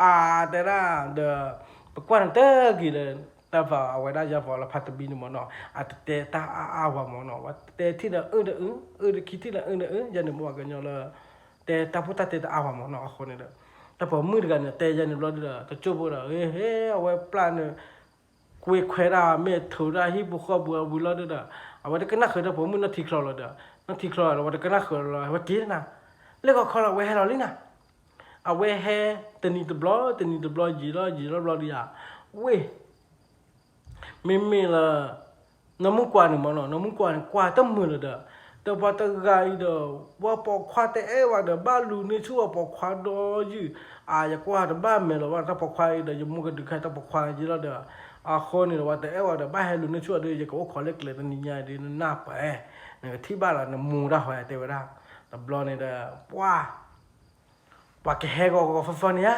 အါ တဲဒၣ်ဒီး ပကွၢ်နၤတဂ့ၤဒီး တၢ်ဖးအဝဲဒၣ်ယၤပှၤလၢဖါတဘံန့ၣ်မ့ၢ်နီၤ အတတဲတၢ်အါအါဝဲမ့ၢ်နီၤ ဝဲတဲထံၣ်ဒီးအုၣ်ဒီးအုၣ် အုၣ်ဒီးခံထံၣ်ဒီးအုၣ်ဒီးအုၣ် ယၤန့ၣ်မ့ၢ်ပှၤကညီလၢ တဲတၢ်ဖိတၢ်တဲတအါဝဲမ့ၢ်နီၤ အဃိန့ၣ်ဒီး တၢ်ပိာ်မုၣ်တဂၤန့ၣ် တဲယၤန့ၣ်ဘျီဒုဒီး တကၠိဖိဒီး ဟ့ ဟ့ အဝဲပျၢ်န့ၣ် ကွ့ခွဲးဒၣ် မ့ၢ်ထိးဒၣ်ဟံၣ်ဖိဃီဖိအဝံၤလီၤဒုဒီး အဝဲတကနၣ်ဃုာ်တၢ်ပိာ်မုၣ်နီၢ်ထံချီလီၤဒီး နီၢ်ထံချီလီၤ အဝဲတကနၣ်ဃုာ်လီၤ အဝဲက့ၤနၤ လၢဂီၤခီလီၤ အဝဲဟဲလီၤလံနၤ အဝဲဟဲတနံၤတဘျီ တနံၤတဘျီ ယံာ်လီၤယံာ်လီၤဘျီဒုယၤ ဝ့ၢ် မ့မ့ၢ်လၢ နီၢ်မုၣ်ကွၢ်န့ၣ်မ့ၢ်နီၤ နီၢ်မုၣ်ကွၢ်န့ၣ် ကွၢ်တမုာ်လၢၤဒီး ဒီးပှၤတဂၤအံၤဒီး ပှၤပိာ်ခွါတအဲၣ်ဝဲဒီး ဘၣ်လူၤန့ၢ်ဆူၣ်ပှၤပိာ်ခွါဒီးယုၢ် အါ ယကွၢ်တဘၣ်မဲာ်လီၤဘၣ် တၢ်ပိာ်ခွါအံၤဒီး ယမိၢ်ကဒုးခါတၢ်ပိာ်ခွါယုၢ်လီၤဒီး အဃိန့ၣ်ဒီး ပှၤတအဲၣ်ဝဲဒီး ဘၣ်ဟဲလူၤန့ၢ်ဆူၣ်အီၤဒီး ယကအိၣ်ခိးလၢကျဲတနံၤညါအံၤဒီး နနၢ်ပှဲၤ နကထံၣ်ဘၣ်လီၤ နမူဒါဟီတဲဝဲဒၣ် တဘျီန့ၣ်ဒီး ပှၤ ပှၤကဟဲဂီၤဂီၤဖီဖီန့ၣ်ဧါ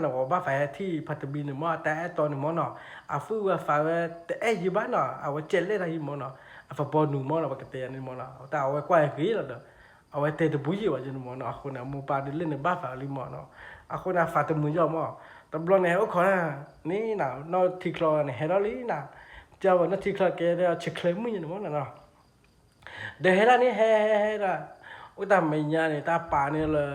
နဝဲဘၣ်ဖးဟဲထံၣ်ဖါတဘံန့ၣ်မ့ၢ် အတၢ်အဲၣ်တီန့ၣ်မ့ၢ်နီၤ အသူၣ်ဝဲသးဝဲ တအဲၣ်ယံၤဘၣ်နီၤ အဝဲကဲလဲၣ်တၢ်ယံၤမ့ၢ်နီၤ အသပှၢ်နုာ်မ့ၢ်နီၤ ပကတဲယၤန့ၣ်မ့ၢ်နီၤ တၢ်အဝဲကွၢ်ဂ့ၤလီၤဒီး အဝဲတဲတဘူးယံၤဘၣ်ယဲန့ၣ်မ့ၢ်နီၤ အဃိန့ၣ် အမိၢ်ပၢ်ဒုးလဲၣ်န့ၣ် ဘၣ်သးလံမ့ၢ်နီၤ အဃိန့ၣ် အသးတမုာ်ယီၤမ့ၢ် တဘျီန့ၣ် ဟဲအိၣ်ခိးန့ၣ်နၤ နီၢ်ထံချီန့ၣ် ဟဲထီၣ်လံနၤ ကၢ်ဝဲနီၢ်ထံချီကဲဒီး ဆဲးချဲးမုၣ်ယဲန့ၣ်မ့ၢ်နီၤ ဒီးဟဲဒၣ်န့ၣ် ဟဲ ဟဲ ဟဲဒၣ် အိၣ်တၢ်မဲာ်ညါန့ၣ် တၢ်ပာ်န့ၣ်လၢ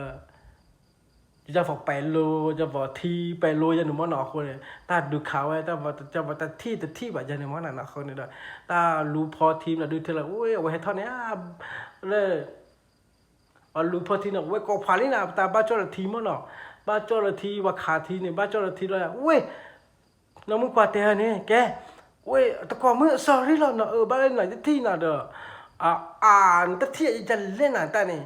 ယဲၢ်ဖီပဲးလိ ယဲၢ်ဖီထံပဲးလိယဲန့ၣ်မ့ၢ်နီၤ အဃိန့ၣ် တၢ်ဒုးခးဝဲ တၢ်ဖီ တၢ်ဖီတၢ်ထံၣ်တထံၣ်ဘၣ်ယဲန့ၣ်မ့ၢ်နီၤ အဃိန့ၣ်ဒီး တၢ်လူၤဖီထံမနုၤဒုးထဲလၢ ဝဲ အဝဲဟဲထီၣ်န့ၣ် လၢ အလူၤဖီထံန့ၣ် ဝဲကိးဖးလံနၤ ပတၢ်ဘၣ်ကၠီၣ်လၢထံမ့ၢ်နီၤ ဘၣ်ကၠီၣ်လၢထံ ပှၤခးထံန့ၣ် ဘၣ်ကၠီၣ်လၢထံလီၤ ဝဲ နီၢ်မုၣ်ကွၢ်တဲန့ၣ် ကဲ ဝဲ တကိးမုၣ် sorry လီၤ နအၢဘၣ်လၢနၤ ယတထံၣ်နၤဒီး အ အ နတထံၣ် ယလဲၣ်နၤတၢ်န့ၣ်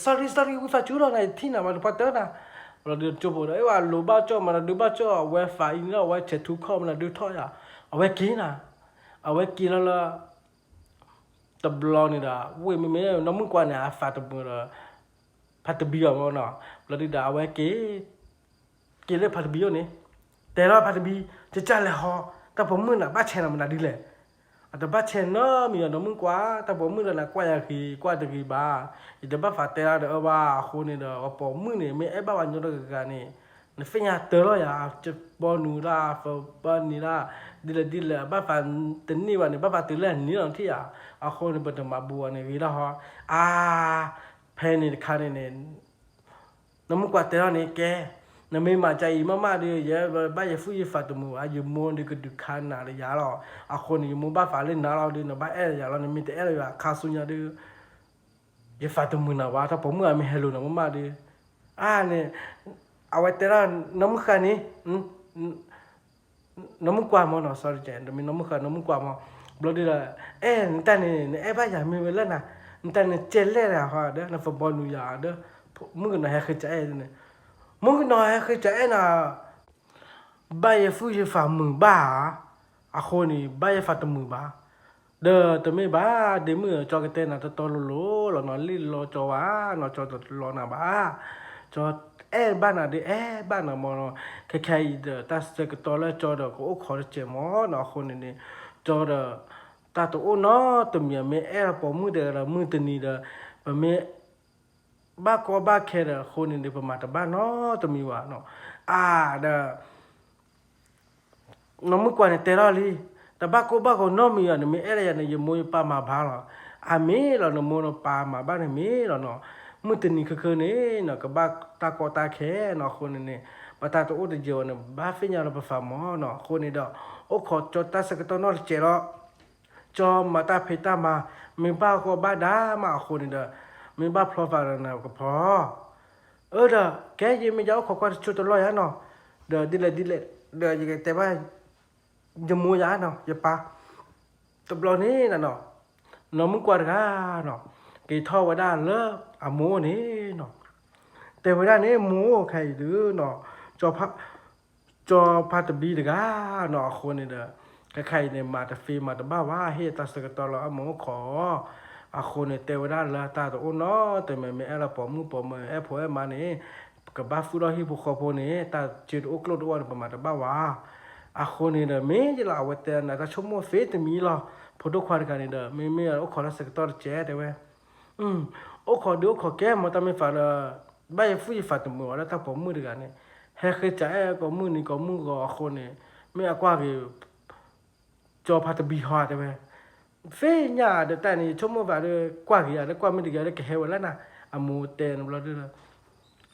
sorry sorry ဝံသးစူၤလီၤ နၤယထံၣ်နၤမး တပှၢ်တၢၢ်နၤ လီၤဒုးကၠိဖိဒီး အဝဲလူၤဘၣ်ကၠီၣ်မး နၤဒုးဘၣ်ကၠီၣ် အဝဲသးအံၤန့ၣ်လီၤ အဝဲဆဲးထူခီၣ်မး နၤဒုးထီၣ်ယၤ အဝဲက့ၤနၤ အဝဲက့ၤလီၤလၢ တဘျီန့ၣ်ဒီး ဝ့ၢ်မ့မ့ၢ် နီၢ်မုၣ်ကွၢ်န့ၣ် အသးတမုာ်ဒီး ဖါတဘံအီၤမ့ၢ်နီၤ ဘျီဒုဒီး အဝဲက့ၤ က့ၤလၢဖါတဘံအအိၣ်န့ၣ် တဲလီၤဖါတဘံ ကကၢ်လဲၤဟီ တၢ်ပိာ်မုၣ်နၤဘၣ်ဆဲးနၤမနုၤဒ်လဲၣ် အတဘၣ်ဆဲးနီတမံၤအီၤ နီၢ်မုၣ်ကွၢ် တၢ်ပိာ်မုၣ်ဒီးနၤကွၢ်ယၤဂ့ၤ ကွၢ်တဂ့ၤဘၣ် ယတဘၣ်သးတဲလၢဒီးအၢဘၣ် အဃိန့ၣ်ဒီး ပပိာ်မုၣ်န့ၣ် မ့ၢ်အဲၣ်ဘၣ်ပှၤကညီတဂၤဂၤန့ၣ် နသ့ၣ်ညါတၢ်လီၤယၤ ပီနုၤဒၣ် ပီနံၤဒၣ် ဒ်လဲၣ်ဒ်လဲၣ် ဘၣ်သးတန့ၢ်ဘၣ်န့ၣ် ဘၣ်သးတုၤလၢအနံၤလီၤထံၣ်ယၤ အဃိန့ၣ် ပတမၤဘူးအီၤန့ၣ်ဂ့ၤလီၤဟီ အါ ဖဲန့ၣ်တခါန့ၣ်န့ၣ် နီၢ်မုၣ်ကွၢ်တဲထီၣ်န့ၣ် ကဲ နမ့ၢ်မၤကါအံၤမးမးဒီး ယဘၣ်ယသူၣ်ယသးတမုာ်ဘၣ် ယမိၢ်ဒီးကဒုးခးနၤလၢယၤလီၤ အဃိန့ၣ် ယမိၢ်ဘၣ်သးလၢနၤလီၤဒီး နဘၣ်အဲၣ်ယၤလီၤ နမ့ၢ်တအဲၣ်လၢယၤခါဆူညါဒီး ယသးတမုာ်နၤဘၣ် တၢ်ပိာ်မုၣ်အမ့ၢ်ဟဲလိာ်နၤမးမးဒီး အါန့ၣ် အဝဲတဲထီၣ် နီၢ်မုၣ်ဃါန့ၣ် နီၢ်မုၣ်ကွၢ်မၢ်နီၤ, sorry တမ့ၢ်နီၢ်မုၣ်ဃၢ် နီၢ်မုၣ်ကွၢ်မၢ်, ဘျီဒုဒီး အဲၣ် နတၢ်န့ၣ် နအဲၣ်ဘၣ်ယၤမ့ၢ်ဝဲလၢနၤ, နတၢ်န့ၣ်ကဲလဲၣ်တဂၤဃီဒီး နသဘီနုၤယၤဒီး မုၣ်ကနီၤဟဲဃ့စးအဲၣ်န့ၣ်, မုၣ်ကနီၤဟဲဃ့စးအဲၣ်နၤ ဘၣ်ယဲၢ်ဖုၣ်ယဲၢ်ဖးမုာ်ဘၣ်ဧါ, အဃိန့ၣ် ဘၣ်ယဲၢ်ဖးတမုာ်ဘၣ်, ဒီးတမ့ၢ်ဘၣ် ဒ့မုၣ်ဧၢ ကၠီကတဲနၤတီတီလိၤလိၤလီၤနီၤ, လံၣ်လီၤကၠီဝဲနီၤ, ကၠီတလီၤနၤဘၣ်, ကၠီအဲၣ်ဘၣ်နၤဒီးအဲၣ်ဘၣ်နၤမၢ်နီၤ, ခဲခဲအံၤဒီး တၢ်ဆၢကတီၢ်လၢကၠီဒီးကအိၣ်ခိးတစဲးမၢ်နီၤ, အဃိန့ၣ်န့ၣ် ကၠီဒီး တၢ်တအိၣ်နီတမံၤ မ့ၢ်အဲၣ်လီၤပိာ်မုၣ်တဂၤဒီး မုၢ်တနံၤဒီး ပမ့ၢ် ဘၣ်ကီဘၣ်ခဲဒီး အဃိန့ၣ်ဒီး ပမၤတဘၣ်နီတမံၤဘၣ်နီၤ, အါဒီး နီၢ်မုၣ်ကွၢ်န့ၣ်တဲထီၣ်လံ, တဘၣ်ကိၢ်ဘၣ်ဂီၤနီတမံၤဘၣ်, နမ့ၢ်အဲၣ်လၢယၤန့ၣ် ယမိၢ်ယပၢ်မၤဘၣ်လီၤ, အမ့ၢ်လီၤ နမိၢ်နပၢ်မၤဘၣ်န့ၣ်မ့ၢ်လီၤနီၤ, မုၢ်တနံၤခဲခဲန့ၣ်နီၤ ကဘၣ်တၢ်ကီတၢ်ခဲနီၤ, အဃိန့ၣ်န့ၣ် ပတၢ်တအိၣ်တယၢၤအီၤန့ၣ် ဘၣ်သ့ၣ်ညါလၢပဖးမၢ်နီၤ, အဃိန့ၣ်ဒီး အိၣ်ခိးကၠီတၢ်ဆၢကတီၢ်နီတစဲးလီၤ ကၠီမၤတၢ်ဖံးတၢ်မၤ, မ့ၢ်ဘၣ်ဂီၢ်ဘၣ်ဒါမးအဃိန့ၣ်ဒီး မ့ၢ်ဘၣ်ဖျီသးဒီးနကဖျီ, အၢဒီး ကဲယမ့ၢ်ယအိၣ်ခိးကွၢ်တစိၢ်တလီၢ်ယၤနီၤ, ဒီးဒ်လဲၣ်ဒ်လဲၣ် ဒီးယကတဲဘၣ် ယမိၢ်ယၤနီၤ ယပၢ်, တဘျီန့ၣ်နီၤ, နီၢ်မုၣ်ကွၢ်တဂၤနီၤ, က့ၤထီၣ်ဝဲဒၣ်လၢအမိၢ်န့ၣ်နီၤ, တဲဝဲဒၣ်န့ၣ် မိၢ်ခဲအံၤဒုနီၤ, ကၠီဖါတဘံတဂၤနီၤ, အဃိန့ၣ်ဒီး ခဲခါအံၤန့ၣ် မၤတသ့မၤတဘၣ်ဝဲ ဟ့ၣ်တၢ်ဆၢကတီၢ်လၢအမိၢ်အိၣ်ခိးအီၤ, အဃိန့ၣ် တဲဝဲဒၣ်လၢတၢ်တအိၣ်နီတမံၤ မ့ၢ်အဲၣ်လီၤပိာ်မုၣ်ပိာ်မၢၤအဲၣ်ဖိအဲၣ်မါန့ၣ် ကဘၣ်သူၣ်ထီၣ်ဟံၣ်ဖိဃီဖိန့ၣ် တၢ်စ့တအိၣ်ကျိၣ်တအိၣ်န့ၣ် ပမၤတဘၣ်ဝဲ, အဃိန့ၣ်ဒီး မ့ၢ်ယလီၤအဝဲတဲနၤ တၢ်ဆိကမိၣ်သ့တမံၤလီၤ, ဖိဒိၣ်ခွါတဂၤန့ၣ်ဒီး မ့မ့ၢ်အိၣ်ခိးတၢ်ဆၢကတီၢ်တစဲးတဲဝဲ အိၣ်ခိးဒုးအိၣ်ခိးကဲ မ့ၢ်တၢ်မ့ၢ်ဖးဒီး ဘၣ်ယဲၢ်ဖုၣ်ယဲၢ်ဖးတမုာ်ဘၣ်လၢတၢ်ပိာ်မုၣ်တဂၤန့ၣ်, ဟဲဃ့စးအဲၣ်ကိးမုၢ်နံၤကိးမုၢ်ဂီၤအဃိန့ၣ်, မ့ၢ်အကွၢ်က့ၤ ကၠီဖါတဘံဟီတဲဝဲ, သ့ၣ်ညါဒီးတၢ်န့ၣ် ယဆိကမိၣ်ဘၣ်ဒီး ကွၢ်က့ၤယၤလၢကွၢ်မ့ၢ်တဂ့ၤလၢကဟဲဝဲလၢနၤ, အမိၢ်တဲနဘျီဒီး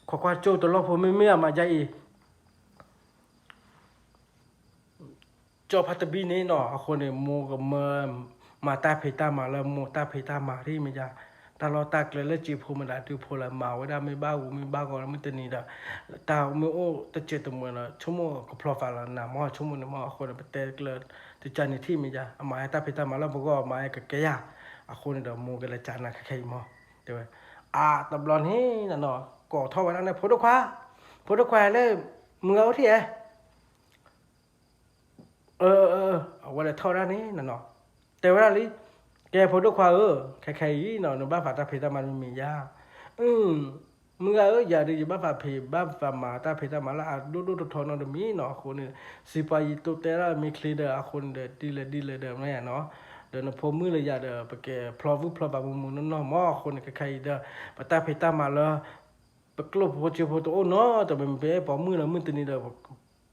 ခိးကွၢ်ကၠိတလီၢ်ဖိ မ့မ့ၢ်အမၤယါအံၤ ကၠီဖါတဘံန့ၣ်နီၤ, အဃိန့ၣ် မိၢ်ကမၢ မၤတၢ်ဖံးတၢ်မၤလၢမိၢ်တၢ်ဖံးတၢ်မၤဒ်မ့ၢ်ယါ, တၢ်လီၢ်တၢ်ကျဲလၢစံးဖိမတၤဒုးဖိလၢမၤဝဲဒၣ်မ့ၢ်ဘၣ်ဂူာ်မ့ၢ်ဘၣ်ဂီၤလၢမုၢ်တနံၤဒီး, တၢ်မ့ၢ်အိၣ်တစဲးတမုာ်လီၤ ဆိကမိၣ်ကဖျီသးလီၤနၤမ့ၢ် ဆိကမိၣ်န့ၣ်မ့ၢ် အဃိန့ၣ် ပတဲကျၢၤတကၢ်န့ၣ်ထံၣ်မ့ၢ်ယါ အမၤဟဲတၢ်ဖံးတၢ်မၤလၢပဂီၢ် မၤဟဲကကဲယၤ, အဃိန့ၣ်ဒီး မိၢ်ကလဲၤစးနၤခဲခဲအံၤမ့ၢ်, တဲဝဲ, အါ တဘျီန့ၣ်နီၤ ကိးထီၣ်ဝဲဒၣ်န့ၣ် ဖိဒိၣ်ခွါ, ဖိဒိၣ်ခွါလၢ မုၢ်ဂၤအိၣ်ထံၣ်ဧဲ အဝဲလဲၤထီၣ်ဝဲဒၣ်န့ၣ်နီၤ, တဲဝဲဒၣ်လံ, ကဲဖိဒိၣ်ခွါဧၢ, ခဲခဲအံၤနီၤ နဘၣ်ဖးတၢ်ဖံးတၢ်မၤတမံၤမ့ၢ်ယါ, မုၢ်ဂၤဧၢ ယၤဒီးယဘၣ်ဖးဖံး ဘၣ်ဖးမၤတၢ်ဖံးတၢ်မၤလၢအဒိၣ်ဒိၣ်ထီထီနီတမံၤနီၤ အဃိန့ၣ်, စံးပှၤယံာ်တိတဲဒၣ်မ့ၢ်ချ့ဒီး အဃိန့ၣ်ဒီး ဒ်လဲၣ်ဒ်လဲၣ်ဒီးမ့ၢ်ယါနီၤ, ဒီးနဖိမုၣ်လၢယၤဒီး ပကဲဖျီဝံၣ်ဖျီဘးမုာ်မုာ်နီၢ်နီၢ်မ့ၢ် အဃိန့ၣ် ခဲခဲအံၤဒီး ပတၢ်ဖံးတၢ်မၤလၢ ပကျိၣ်ဖိစ့ဖိတအိၣ်နီတမံၤ ပအဲၣ်ပိာ်မုၣ်လၢမုၢ်တနံၤဒီး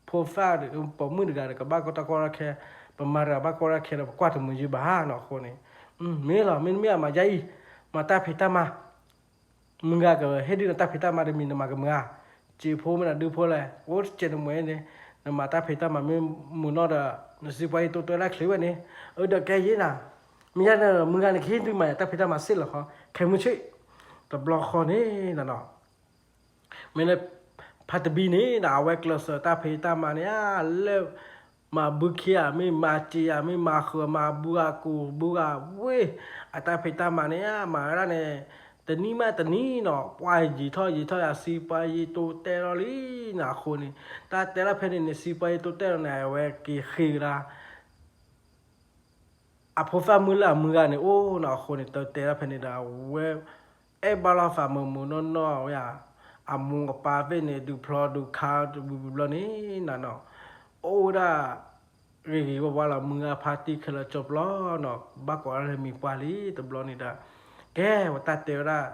ဖိသၣ်ဒီး ပိာ်မုၣ်တဂၤဒီး ကဘၣ်ကီတၢ်ကီတၢ်ခဲ, ပမၤတဂၤဘၣ်ကီတၢ်ခဲဒီး ပကွၢ်တမုာ်ယံၤဘၣ်နီၤ အဃိန့ၣ်, မ့ၢ်လီၤ မ့တမ့ၢ်အမၤယါအံၤ, မၤတၢ်ဖံးတၢ်မၤ, မုၢ်ဂၤကဟ့ၣ်ဒုးနတၢ်ဖံးတၢ်မၤတမံၤ နမၤကမုာ်ဧါ, စံးဖိမ့ၢ်နဒုးဖိလဲၣ် အိၣ်တစဲးတမှဲၤန့ၣ်, နမၤတၢ်ဖံးတၢ်မၤမ့ၢ်မုာ်နီၢ်ဒီး နစံးပှၤယံာ်တိတဲဒၣ်ချ့ဝဲန့ၣ်, အၢ ဒီးကဲယဲနၤ, မ့ၢ်ယါန့ၣ် မုၢ်ဂၤန့ၣ် ကဟ့ၣ်ဒုးမၤယၤတၢ်ဖံးတၢ်မၤစ့ၢ်လီၤခီ, ခဲမုၢ်ဆ့ၣ်, တဘျီဃီန့ၣ်နီၤ မ့ၢ်လၢ ဖါတဘံန့ၣ်ဒီး အဝဲကျဲးစၢးတၢ်ဖံးတၢ်မၤန့ၣ်ဧါ, လၢ မၤဘုခ့ဧါ မ့ၢ်မၤစ့ဧါ မ့ၢ်မၤဃုာ် မၤဘုဂၤကိာ်ဘုဂၤဝ့ၢ်, အတၢ်ဖံးတၢ်မၤန့ၣ်ဧါ မၤဝဲဒၣ်န့ၣ် တနံၤမးတနံၤနီၤ ပှၤယံာ်ထီၣ်ယံာ်ထီၣ်ယၤ စံးပှၤယံာ်တိတဲလီၤလံနီၤ အဃိန့ၣ် တၢ်တဲလီၤဖဲန့ၣ်န့ၣ် စံးပှၤယံာ်တိတဲလီၤန့ၣ် အဝဲက့ၤဃ့ကဒါ အဖိသၣ်မုၣ်လၢအမုၢ်ဂၤန့ၣ် အိၣ်နီၤ အဃိန့ၣ် တၢ်တဲဒၣ်ဖဲန့ၣ်ဒီး အဝဲ အဲၣ်ဘၣ်လီၤသးမုာ်မုာ်နီၢ်နီၢ်ဝဲဧါ, အမိၢ်အပၢ်သ့ၣ်န့ၣ် ဒုးဖျီဒုးခါတဘျီဘျီန့ၣ်နီၤ, အိၣ်ဝဲဒၣ် ဂ့ၤဂ့ၤဝါဝါလီၤ မုၢ်ဂၤဖါတံၢ်ခဲလၢာ်ကၠီပျီနီၤ, ဘၣ်ကိးလၢမံၤပှၢ်လံ တဘျီန့ၣ်ဒီး ကဲ ဝဲတၢ်တဲဝဲဒၣ်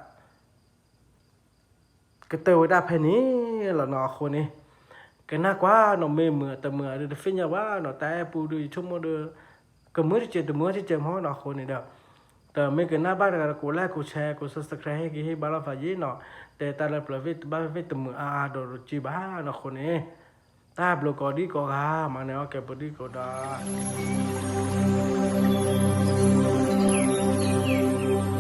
ကတၢၢ်ဝဲဒၣ်ဖဲန့ၣ်လီၤနီၤ အဃိန့ၣ် ကနၣ်ကွၢ်နီၤ မ့ၢ်မုာ်တမုာ်အဒုး တသ့ၣ်ညါဘၣ်နီၤ တၢ်အဲၣ်ပူဒုး ယဆိကမိၣ်ဒီး ကမုာ်တစဲးတမုာ်တစဲးမီၢ်နီၤ အဃိန့ၣ်ဒီး တမ့ၢ်ကနၣ်ဘၣ်တဂၤဒီး ကိး like ကိး share ကိး subscribe ဟ့ၣ်ဂံၢ်ဟ့ၣ်ဘါလိာ်သးယ့ၣ်နီၤ တဲတၢ်လၢပျၢၤသ့ၣ်တဘၣ်သ့ၣ်တမုာ်အါအါဒီး ရကံဘၣ်နီၤ အဃိန့ၣ် တၢ်ဘျုးကိးဒံကိးဂၤ မၤန့ၢ်အီၣ်ကဲပဒံကိးဒီး